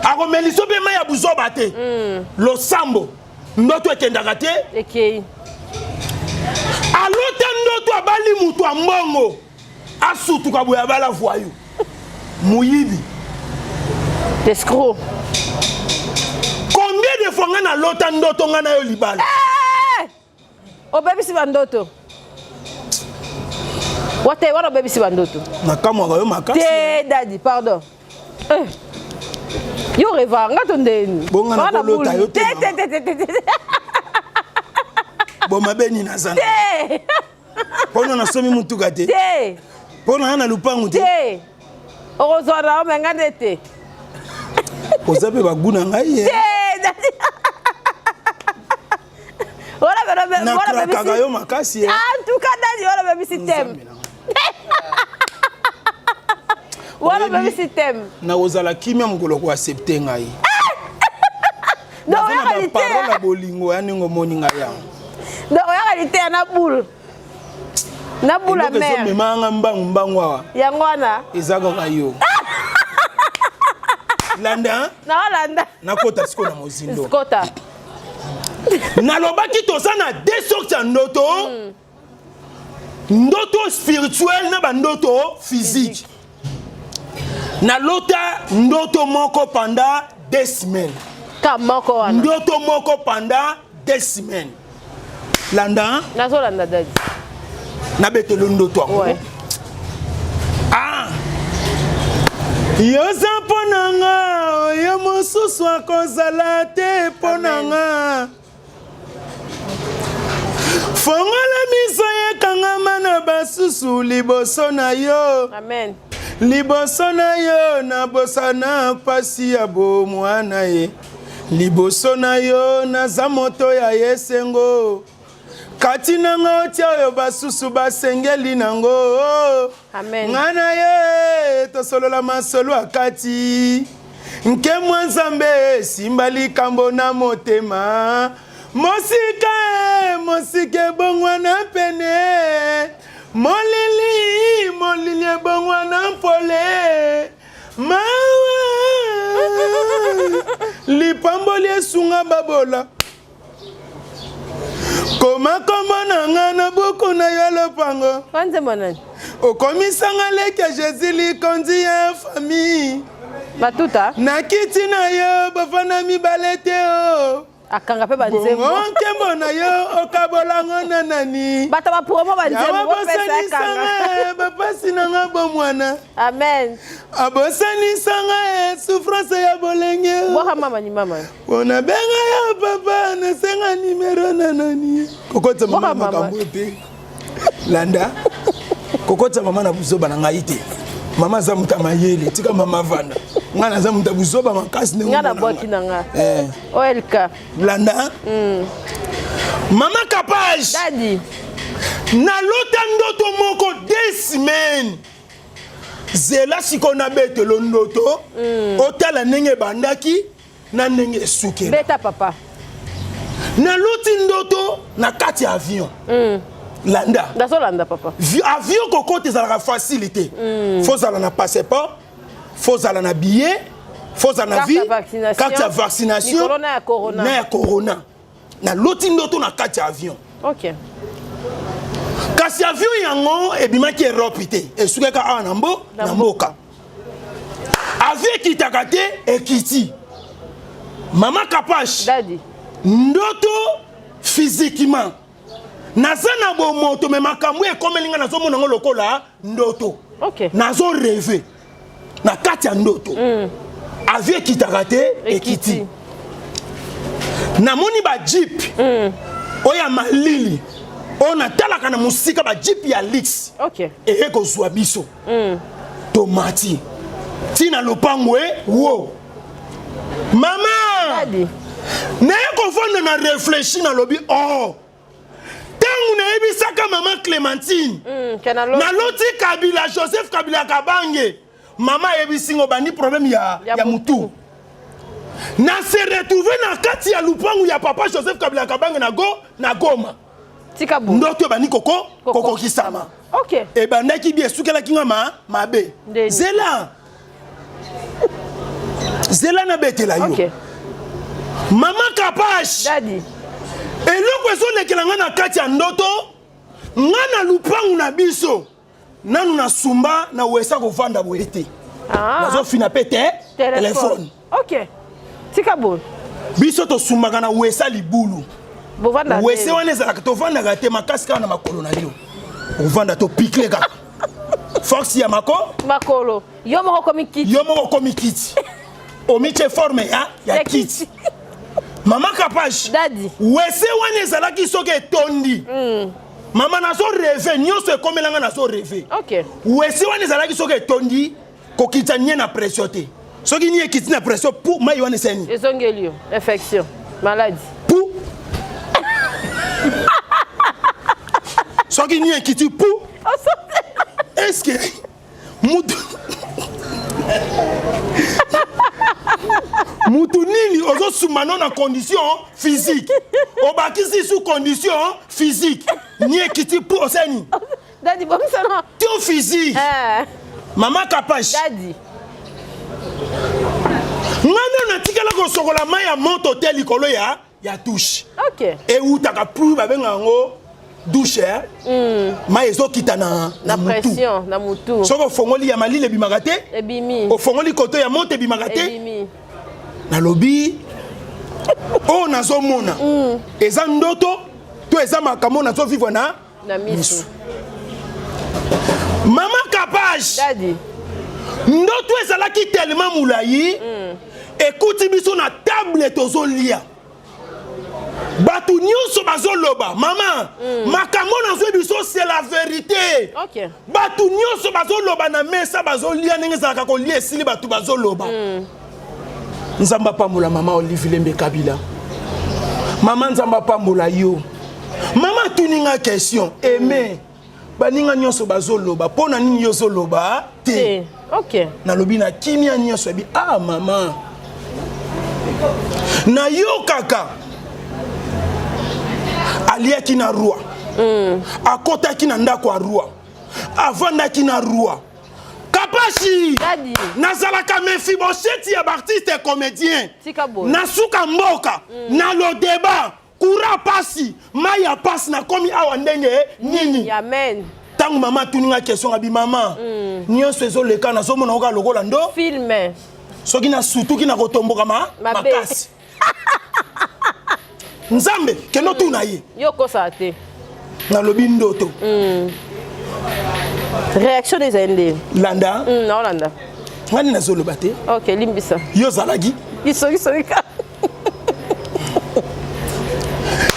Akomelisa mpe mai ya buzoba te. Losambo ndoto ekendaka te. Ekei. Alota ndoto abali moto ya mbongo, asutuka boye abala voyou moyibi escroc. Combien de fois nga nalota ndoto nga na yo libala? Eh! Obebisi bandoto wate wana, obebisi bandoto. Nakamwaka yo makasi. Te dadi, pardon. Eh. Yo rêva nga to ndeni. Bonga na kolota yo te. Te te te te te. Bo mabe nini naza na? Te. Mpona nasomi mutuka te. Te. Mpona na lupangu te. Te. Okozwa na yo me nga nde te. Oza mpe bagu na ngai ye. Te dadi. Wana nakrakaka yo makasi. En tout cas dadi, wana bebisi thème. Wana bebisi thème. Nakozala kimia mokolo koaccepte ngai. Donc oyaka liteya parole ya bolingo ya ndenge omoni ngai yango. Donc oyaka liteya na boule. Na boule ya mer. Ezomemanga mbangu mbangu awa. Yango wana. Eza kaka yo. Landa. Naolanda. Nakota sikoyo na mozindo. Kota. Nalobaki toza na deux sortes ya ndoto. Ndoto spirituel na bandoto physique. Nalota ndoto moko pendant 2 semaines. Ka moko wana. Ndoto moko pendant 2 semaines. Landa. Nazolanda dadi. Nabetelo ndoto yango. Ouais. Ah! Yoza mpo na nga, oyo mosusu akozala te mpo na nga. Fongola miso ekangama na basusu liboso na yo. Amen. Liboso na yo nabosana pasi ya bomwana ye. Liboso na yo naza moto ya esengo. Kati nanga otia oyo basusu basengeli nango. Amen. Nga na ye tosolola masolo akati. Nkemwa Nzambe esimba likambo na motema. Mosika e, mosika ebongwana pene. Molili, molili ebongwana mpole. Mawa, lipamboli esunga babola. Koma kombo na nga na buku na yo lopango. Nzembo nani? Okomisanga leki ya Jésus likonzi ya famille. Batuta. Na kiti na yo bafanda mibale te o. Akanga mpe banzembo. Bongo nkembo na yo okabolango na nani? Bato ba promo banzembo bopesa akanga. Bapasi na nga bomwana. Amen. Abosanisanga e souffrance ya bolenge. Bwaka mama ni mama. Pona benga yo papa nasenga numero na nani? Kokotisa mama na makambo te. Landa. Kokotisa mama na buzoba na ngai te. Mama aza moto ya mayele, tika mama avanda. Ngai naza moto ya buzoba makasi ndenge Ngai nabwaki na nga. Eh. OLK. Landa. Mama Kapage. Daddy. Nalota ndoto moko 2 semaines. Zela sikoyo nabetelo ndoto. Otala ndenge ebandaki na ndenge esukela. Beta papa. Naloti ndoto na kati ya avion. Landa. Nazolanda papa. Avion kokota ezalaka facile te. Faut zala na passeport, faut zala na billet, faut zala na vie, carte ya vaccination, Mikolo na ya corona. Na ya corona. Naloti ndoto na kati ya avion. Ok. Kasi avion yango ebimaki Europe te, esukaka awa na mbo, na mboka. Avion ekitaka te, ekiti. Mama Kapash. Daddy. Ndoto physiquement. Naza na bomoto me makambo ekomeli nga nazomona ngo lokola ndoto. Ok. Nazo rêver na kati ya ndoto. Avion ekitaka te, ekiti. Namoni ba jeep oyo ya malili oyo natalaka na mosika, ba jeep ya luxe. Ok. Eye kozwa biso. Tomati ntina lopango e wo mama. Daddy. Naye kofanda na réfléchi, nalobi oh, ntango Ntango nayebisaka mama Clementine, naloti Kabila, Joseph Kabila Kabange, mama ayebisi ngo bandi problème ya, ya mutu. Na se retrouver na kati ya lupangu ya papa Joseph Kabila Kabange na go na Goma. Tika bo. Ndoto ebandi koko kokokisama. Okay. Ebandaki bien esukelaki nga ma mabe. Zela. Zela na betela yo. Okay. Mama Kapash. Daddy. Eloko ezolekela nga na kati ya ndoto nga na lupangu na biso nanu na sumba na wesa kovanda boye te. Ah. Nazofina pe te telefone. Okay. Tika boye. Biso tosumbaka na wesa libulu. Bovanda wese wana ezalaka tovandaka te makasi kaka na makolo na yo. Ovanda to pikle kaka. Force ya mako makolo. Yo moko okomi kiti. Yo moko okomi kiti. Omitie forme ya ya kiti. Mama Kapash. Daddy. Wese wana ezalaki soki etondi. Mama nazo rêver nyonso ekomela nga nazo rêver. Okay. Wese wana ezalaki soki etondi kokita nie na pression te. Soki nie ekiti na pression pu mai wana eseni. Ezongeli yo infection maladie. Pu. Soki nie ekiti pu. Est-ce que mutu mutu nini ozosumba no na condition physique obakisi sous condition physique ni ekiti pu osani Daddy, bonsoir. Ton physique. Eh. Mama Kapash. Daddy. Ngana natikala kosokola mai ya moto te likolo ya ya touche. Okay. Ewutaka plus babenga yango douche eh? Mai ezokita na na mutu. pression na mutu. Soki ofongoli ya malili ebimaka te. Ebimi. Ofongoli koto ya moto ebimaka te. Ebimi. Nalobi oyo nazomona eza ndoto to eza makambo nazo vivre na na misu. Mama Kapash. Daddy. Ndoto ezalaki tellement molayi ekuti biso na table tozolia. Bato nyonso bazoloba mama makambo nazwi biso c'est la vérité. Okay. Bato nyonso bazoloba na mesa bazolia ndenge ezalaka kolia esili bato bazoloba. Nzambe apambola mama Olive Lembe Kabila. Mama Nzambe apambola yo. Mama atuni nga question aimé baninga nyonso bazoloba mpo na nini yo ozoloba te. Te. Okay. Nalobi na kimia nyonso ebi ah mama nayokaka aliaki na roi akotaki na ndako ya roi avandaki na roi Kapashi nazalaka Mephibosheth ya baartiste comédien na suka mboka na lodeba courant pasi mai ya pasi nakomi awa ndenge nini. Amen. Ntango mama atuni nga question abi mama nyonso ezoleka nazomona oka lokola ndo film soki nasutuki nakotomboka ma makasi. Nzambe kendo tuna ye. Yo kosa te. Nalobi ndoto. Réaction des Indiens. Landa. Na landa. Ngani nazoloba te. OK, limbisa. Yo zalaki. Isoki soki ka.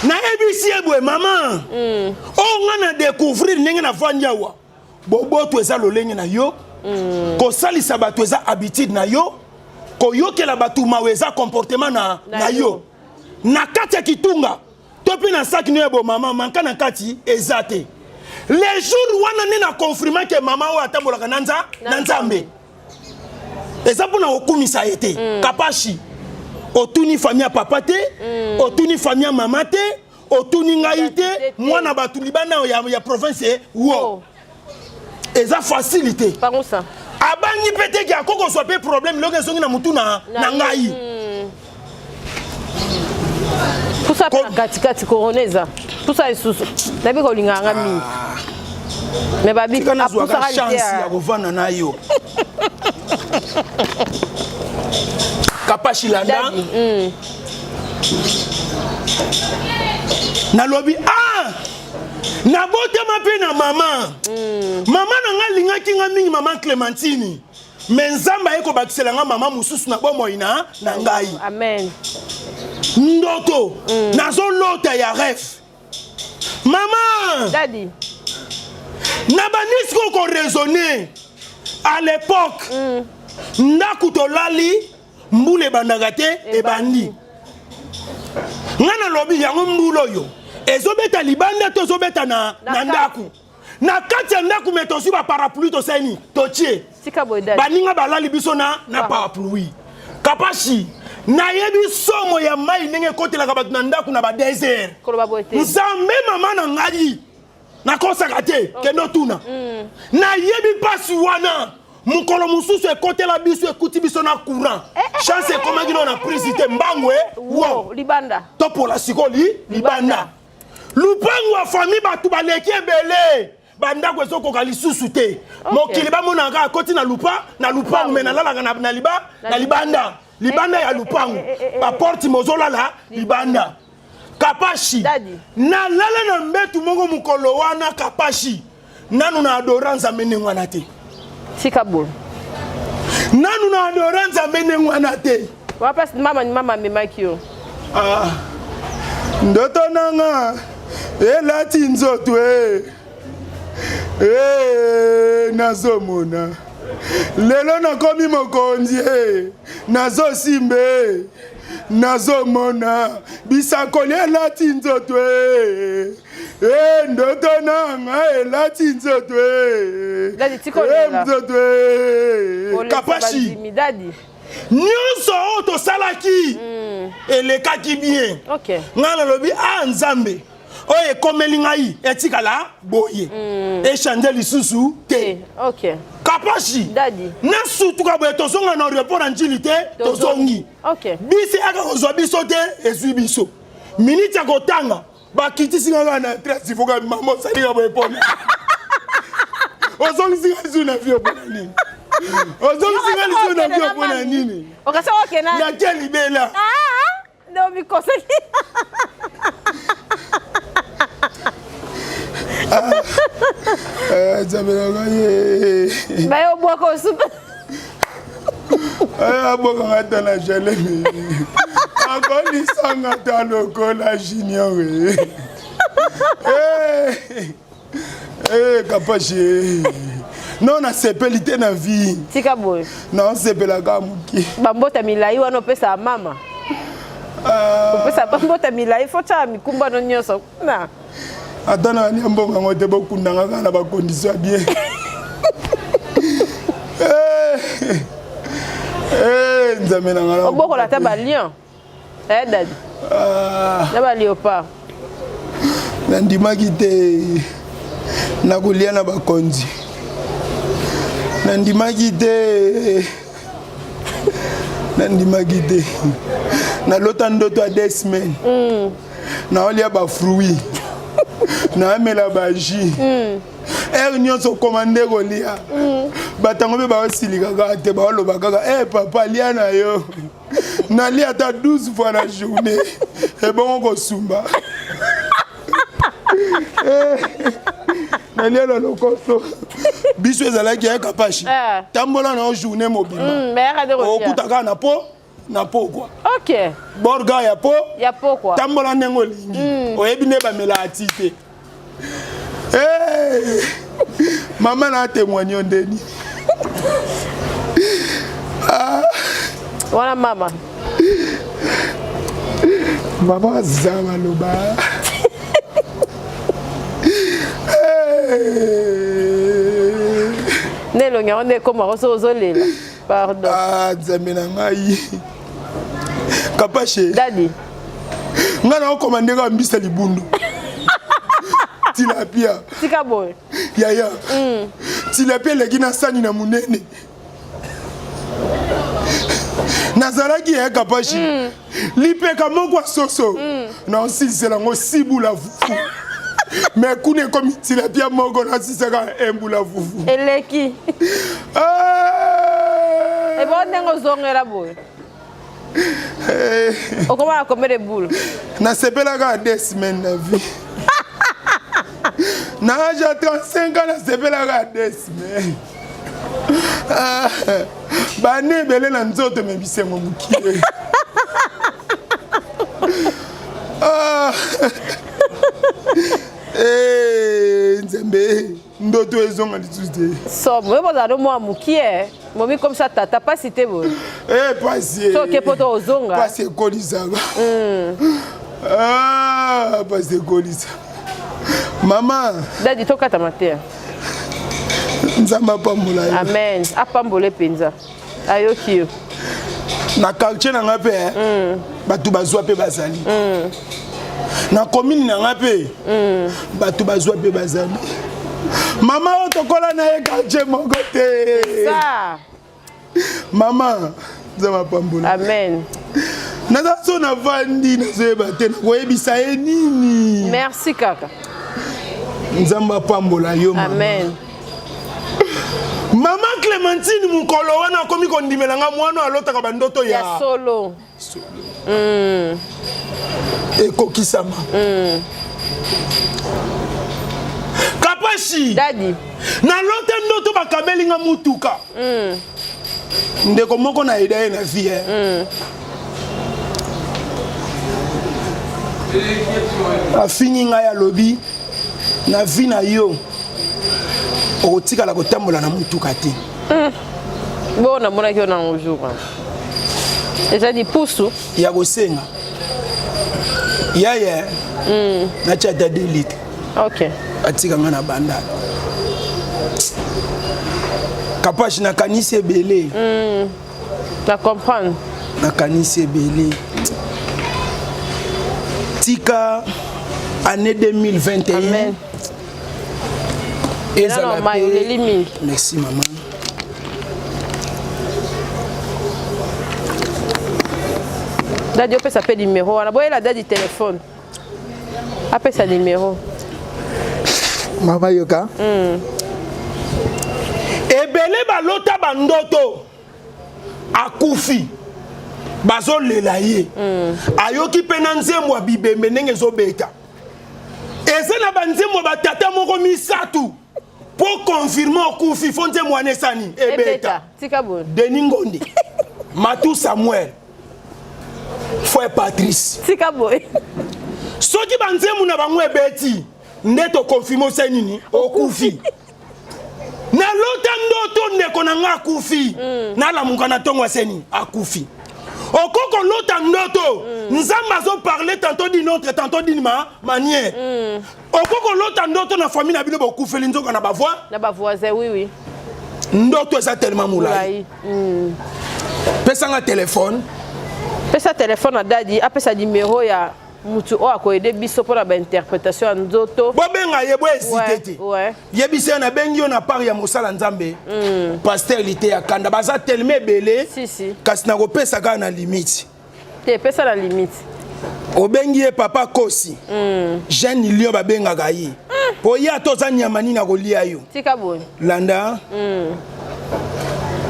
Nayebisi ye boye mama. Oyo nga na découvrir ndenge navandi awa. Boboto eza lolenge na yo. Kosalisa bato eza habitude na yo. Koyokela bato mawa eza comportement na, na yo. Na kati ya kitunga to mpe na saki no ya bo mama manka na kati eza te. Le jour wana nde na confirma ke mama oyo atambolaka na nza na Nzambe. Eza mpona kokumisa ye te. Kapashi otuni famille ya papa te, otuni famille ya mama te, otuni ngai te, mwana bato libanda ya, ya province wo. Eza facile te. Pangusa. Abangi pe te ke akoki kozwa pe problème lokola ezongi na mutu na, na ngai. Pusa pe na katikati corona eza. Pusa lisusu. Nayebi kolingaka nga mingi. Mais babi Tika nazwaka apusaka chance liteya. ya kovanda na yo. Kapashi landa. Daddy. Nalobi ah nabotama mpe na mama. Mama na nga alingaki nga mingi mama Clémentine. Mais Nzambe aye kobakisela nga mama mosusu na bomoi na na ngai. Amen. Ndoto nazolota ya rêve. Mama. Daddy. Na bandi sikoyo ko raisonner à l'époque. Ndaku tolali mbula ebandaka te ebandi. Nga nalobi yango mbula oyo. Ezobeta libanda to ezobeta na, na ndako? Na kati ya ndako, me tozwi baparapluie, tosali nini? Totie. Baninga balali biso na, na parapluie. Kapashi, nayebi somo ya mai ndenge ekotelaka bato na ndako na badesert. Nzambe mama na ngai, nakosaka te, kende otuna. Nayebi mpasi wana. Mokolo mosusu ekotela biso, ekuti biso na courant. Chance ekomaki no na prise te, mbangu e wo libanda. Topola sikoyo libanda lupangu ya famille, bato baleki ebele, bandako ezokoka lisusu te. Mokili bamonaka kaka akoti na lupa na lupangu, me nalalaka na, na, liba, na libanda, libanda ya lupangu, baporte mozolala libanda. Kapashi, nalala na mbetu moko mokolo wana. Kapashi, nanu na adora Nzambe ndenge wana te. Tika boye. Nanu na adora Nzambe ndenge wana te. Wapasi mama ni mama amemaki yo. Ah, ndoto nanga elati nzoto e e nazomona lelo nakomi mokonzi e nazosimba e nazomona bisakoli elati nzoto e e ndoto nanga elati nzoto e e nzoto e. Kapashi, nyonso oyo tosalaki elekaki bien. Ngai nalobi a Nzambe, oyo ekomeli ngai etikala boye, echange lisusu te. Kapashi, nasutuka boye, tozonga na aéroport na Njili te, tozongi. Bisi aka kozwa biso te, ezwi biso miniti ya kotanga, bakitisi nga kaka na trace. Foka mama osalika boye mpona ozongisi nga lisusu na vie mpona nini? Ozongisi nga lisusu na vie mpona nini? Natie libela. Mikosaki. Nzambe na ngai. Baye obwaka osupe. Abokanga ata na jalemi, akolisanga ata lokola junior. Kapashi, non, nasepeli te na vie. Tika boye. Naosepelaka moke. Bambota milai wana opesaka mama, opesa bambota milai, fo tyaka mikumbano nyonso kuna. Ata na alia mbongo yango te, bokundanga kaka na bacondition ya bien. Nzambe na ngai. Obokola ata balion, dadi, na baléopard. Nandimaki te nakolia na bakonzi, nandimaki te, nandimaki te. Nalota ndoto ya 2 semaines, naolia bafruit, naamela bajus, heure nyonso okoma nde kolia. Bato yango mpe baosilika kaka te, baoloba kaka: "E papa, lia na yo." Nalia ata 12 fois na journée, ebongo kosumba. Nalia na lokoso. Biso ezalaki ya Kapashi, tambola na yo journée mobimba, okuta kaka na po na pokwa. Borga ya po. Ya pokwa. Tambola ndenge olingi, oyebi nde bamelaka ti te. Mama na témoigne yo ndeni. Wana mama. Mama aza maloba. Nde elongi yango nde ekomaka so ozolela, pardon. Ah, Nzambe na ngai. Kapashe. Dadi. Ngai naokoma ndenge ambisa libundu tilapia. Tika boye. Yaya, tilapia eleki na sani na monene. Nazalaki ya Kapashi, lipeka moko ya soso naosilisela yango sibula fufu, me kuna ekomi tilapia moko nasisaka embula fufu. Eleki. Ebongo ndenge ozongela boye, okoma na combien de boule? Nasepelaka ya 2 semaines na vie. Na age ya 35 ans, nasepelaka ya 2 semaines. Bane ebele na nzoto, me bisengo mokie. Ah. Eh, Nzambe, ndoto ezonga lisusu te. Somo yo bozala no mwa mokie, momi komisa tata pasi te boye. Eh, pasi. So oke poto ozonga. Pasi ekolisaka. Ah, pasi ekolisa mama. Dadi, tokata mateya. Nzambe apambola yo. Amen, apambole mpenza, ayoki yo. Na quartier na nga mpe eh, bato bazwa mpe bazali. Na commune na nga mpe bato bazwa mpe bazali. Mama oyo tokola na ye quartier moko te. Ça. Mama, Nzambe apambola. Amen. Naza so navandi, nazoyeba te nakoyebisa ye nini. Merci kaka. Nzambe apambola yo mama. Amen. Mama Clémentine, mokolo wana akomi kondimela nga mwana alotaka bandoto ya, ya solo. Ekokisama. Kapashi. Dadi. Nalota ndoto bakabeli nga mutuka. Ndeko moko na eda ye na vie eh. Afingi ngai, alobi na vie na yo okotikala kotambola na mutuka te. Bo namonaki yo nango jour wana eza lipusu. Ya kosenga yaye natia ata 2 litre. Atika nga na banda Kapashi, nakanisi ebele. Na comprendre. Nakanisi ebele. Tika année 2021 Amen. Ezala Nano, mai oleli mingi. Merci mama. Dadi, opesa mpe numero wana, boyela dadi telefone, apesa numero. Mama, yoka. Ebele balota bandoto akufi, bazolela ye. Ayoki mpe na nzembo ya bibembe ndenge ezobeta. Eza na banzembo ya batata moko misato mpo confirme okufi, fo nzembo wana esani ebeta. Ebeta, tika boye. Denis Ngondi, Matu Samuel, frère Patrice. Tika boye. Soki banzembo na bango ebeti nde tokonfirme osali nini, okufi. Nalota ndoto ndeko na nga akufi. Nalamuka na ntongo, aseni akufi. Oko kolota ndoto, Nzambe azoparle tantôt d'une autre, tantôt d'une manière. Oko kolota ndoto na famille na bino bokufeli, nzoka na bavoi Na bavoisin, oui oui. Ndoto eza tellement molai. Molai. Pesanga telefone. Pesa telefone na dadi, apesa numero ya mutu oyo akoyede biso mpona bainterprétation ya nzoto. Bobenga ye, bohésite te. Yebisa ye nabengi yo na part ya mosala Nzambe, pasteur Lite ya Kanda. Baza tellement ebele. Si, si. Kasi nakopesa kaka na limite. Te, pesa na limite. Obengi ye papa Kosi, jeune lion babengaka ye, po ye ata oza nyama nini akolia yo. Tika boye. Landa.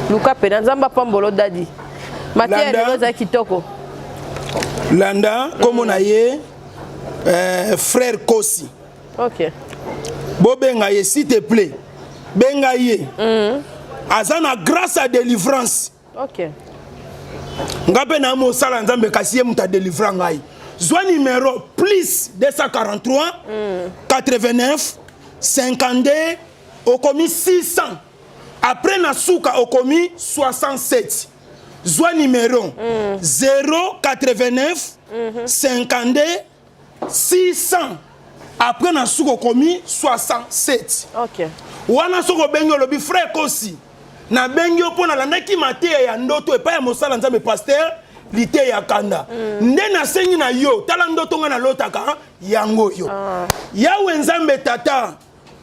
Luka pena Nzambe apambolo dadi. Mateya Landa. lelo eza kitoko. Landa nkombo na ye, frère Kosi. Bobenga ye, s'il te plaît, benga ye. Aza na grâce à délivrance. Nga mpe na mosala Nzambe, kasi ye moto adelivra ngai. Zwa numéro: plus 243 89 52, okomi 600, après na suka okomi 67. Zwa numéro: 089 52 600, après na suka okomi 67. Wana soki obengi, olobi: "Frère Kosi, nabengi yo mpo nalandaki mateya ya ndoto epai ya mosala Nzambe pasteur Liteya Kanda. Nde nasengi na yo, tala ndoto ngai nalotaka yango oyo." Yawe Nzambe Tata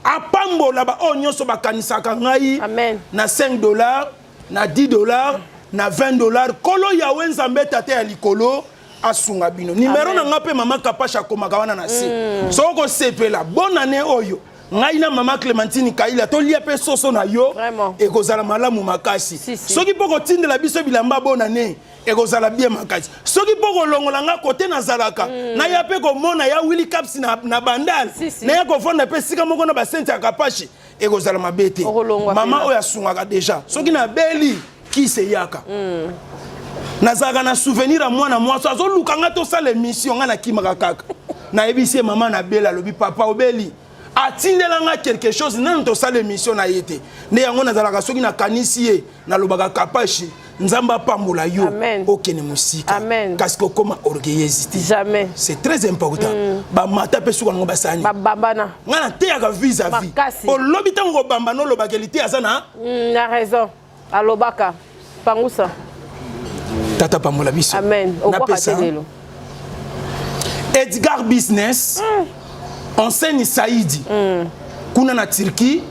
apambola baoyo nyonso bakanisaka ngai Amen. na 5 dollars, na 10 dollars, na 20 dollars. Kolo Yawe Nzambe Tata ya likolo asunga bino. Nimero na nga mpe mama Kapasha akomaka wana na se. Soki okosepela bonne année oyo, ngai na mama Clémentine Kaila tolia mpe soso na yo. Vraiment. Ekozala malamu makasi. Si, si. Soki mpo kotindela biso bilamba bonne année, ekozala bien makasi. Soki mpo kolongola nga kote nazalaka, naya mpe komona ya Willi Caps na Bandal. Si, si. Naya kovanda mpe esika moko na basente ya Kapashi, ekozala mabe te. Okolongwa Mama mpenza. oyo asungaka deja, soki nabeli, kisi eyaka. Nazalaka na souvenir ya mwana mwasi azoluka nga tosala émission, nga nakimaka kaka. Nayebisi ye: "Mama, nabeli." Alobi: "Papa, obeli?" Atindela nga quelque chose, nanu tosala émission na ye te. Nde yango nazalaka, soki nakanisi ye, nalobaka: "Kapashi, Nzambe apambola yo. Amen. Okende mosika. Amen. Kasi kokoma orgueilleuse te. Jamais. C'est très important. Bamata mpe suka nango basani. Babambana. Ngai nateyaka vis à vis. Makasi. Olobi ntango kobambana olobaka lite aza na Na raison. Alobaka. Pangusa. Tata pambola biso. Amen. Obwaka te Napesa lelo. Edgar Business. Enseigne Saidi. Kuna na Turquie.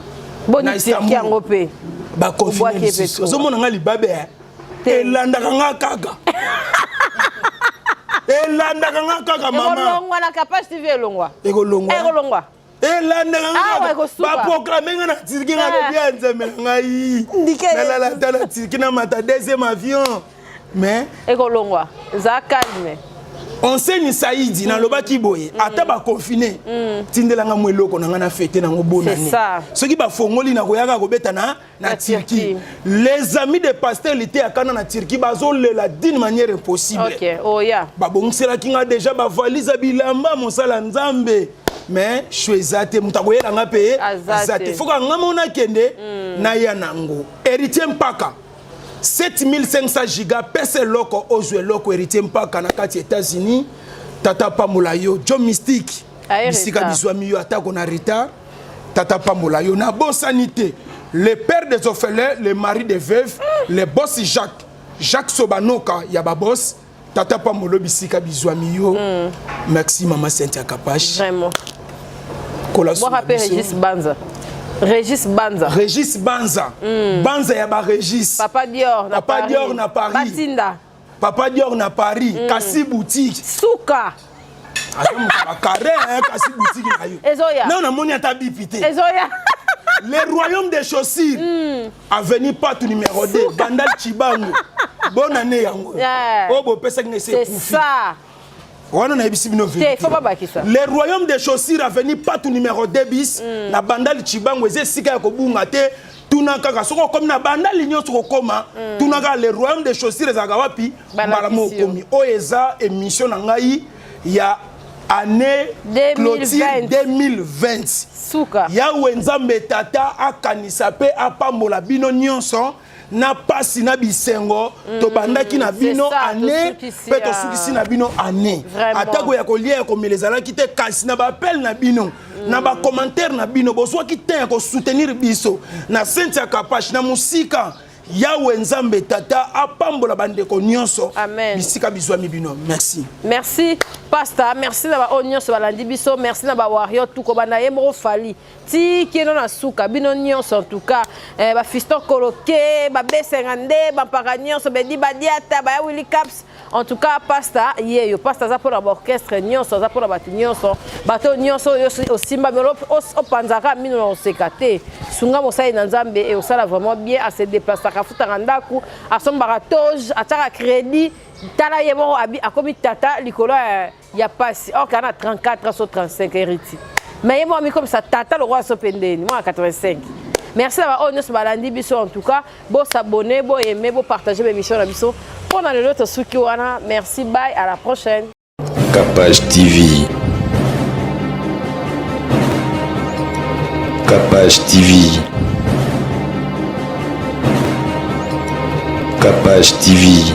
Boni na Turquie Istanbul. yango mpe. Baconfine Obwaki ye lisusu. pe Ozomona nga libabe eh? Te. Elandaka nga kaka. Elandaka nga kaka mama. Ekolongwa na Kapash TV elongwa. Ekolongwa. Ekolongwa. Elandaka nga Awa kaka. ekosuka. Baproclame nga na Turquie nga Ah. lobi ya Nzambe na ngai. Ndike. Nalala ata na Turquie namata deuxième avion. Mais Ekolongwa. Za calme. Enseigne Saidi nalobaki boye ata baconfine tindelanga mwa eloko na ngai na fete nango bonne C'est année. ça. Soki bafongoli nakoyaka kobeta na na Na Turquie. Turquie. Les amis de pasteur Liteya Kanda na Turquie bazolela d'une manière impossible. Ok, oh yeah. Babongiselaki nga déjà bavalise ya bilamba mosala Nzambe. Mais je eza te moto akoyela nga mpe Aza aza te. te. Faut ka nga mona kende na ya nango. Héritier Mpaka 7500 giga pesa eloko ozwa eloko Héritier Mpaka na kati ya États-Unis. Tata pambola yo Joe Mystique. Aye Bisika retard. bizwami yo atako na retard. Tata pambola yo na bosani te. Le père des orphelins, le mari des veuves, le boss Jacques, Jacques Sobanoka ya ba boss. Tata pambola bisika bizwami yo. Merci mama Cynthia Kapash. Vraiment. Kola Bwaka mpe biso. Régis Banza. Régis Banza. Régis Banza. Banza ya ba Régis. Papa Dior na Papa Paris. Dior na Paris. Batinda. Papa Dior na Paris. Kasi boutique. Suka. Aza moto ya ba carré, hein, kasi boutique na yo. Ezoya. Non, namoni ata bipi te. Ezoya. Le royaume des chaussures. Avenue Patou numéro 2, Bandal Chibango. Bonne année yango. Yeah. Oh bo pesa ngese C'est kufi. ça. Wana na yebisi bino vérité. Te, faut pas bakisa. Le royaume des chaussures avenue Patou numéro 2 bis na Bandal Chibango eza esika ya kobunga te. Tuna kaka soko okomi na Bandal nyonso kokoma, tuna kaka le royaume des chaussures ezalaka wapi? Balakisi Mbala moko yo. okomi. Oyo eza émission na ngai ya année 2020. clôture 2020. Suka. Yawe Nzambe tata akanisa pe apambola bino nyonso na pasi na bisengo tobandaki na bino C'est ça, année tosukisi pe ya- tosukisi na bino année. Vraiment. Atako ya kolia ya komela ezalaki te kasi na ba appel na bino na ba commentaire na bino bozwaki temps ya kosoutenir biso na Cynthia Kapash na musika. Yawe Nzambe tata apambola bandeko nyonso. Amen. Bisika bizwami bino. Merci. Merci pasteur, merci na ba oyo nyonso balandi biso, merci na ba warrior tout kobanda ye moko Fally. Ti keno na suka bino nyonso en tout cas, ba fiston koloke, ba besenga nde, ba mpaka nyonso, bedi badiata, ba ya Willy Caps. En tout cas pasteur yeyo, pasteur za pona ba orchestre nyonso, za pona bato nyonso, bato nyonso oyo osimba melo, opanzaka mino na oseka te. Sunga mosali na Nzambe e osala vraiment bien, a se déplacer ka futa ndaku, asombaka toge, ataka crédit, tala ye moko abi akomi tata likolo ya pasi. Or kana 34 so 35 héritier. Mais ye moko ami comme ça tata le roi so pendeni, moi 85. Merci na ba oyo nyonso balandi biso en tout cas, bo s'abonner, bo aimer, bo partager ba émission na biso. Pona lelo tosuki wana. Merci, bye, à la prochaine. Kapash TV. Kapash TV. Kapash TV.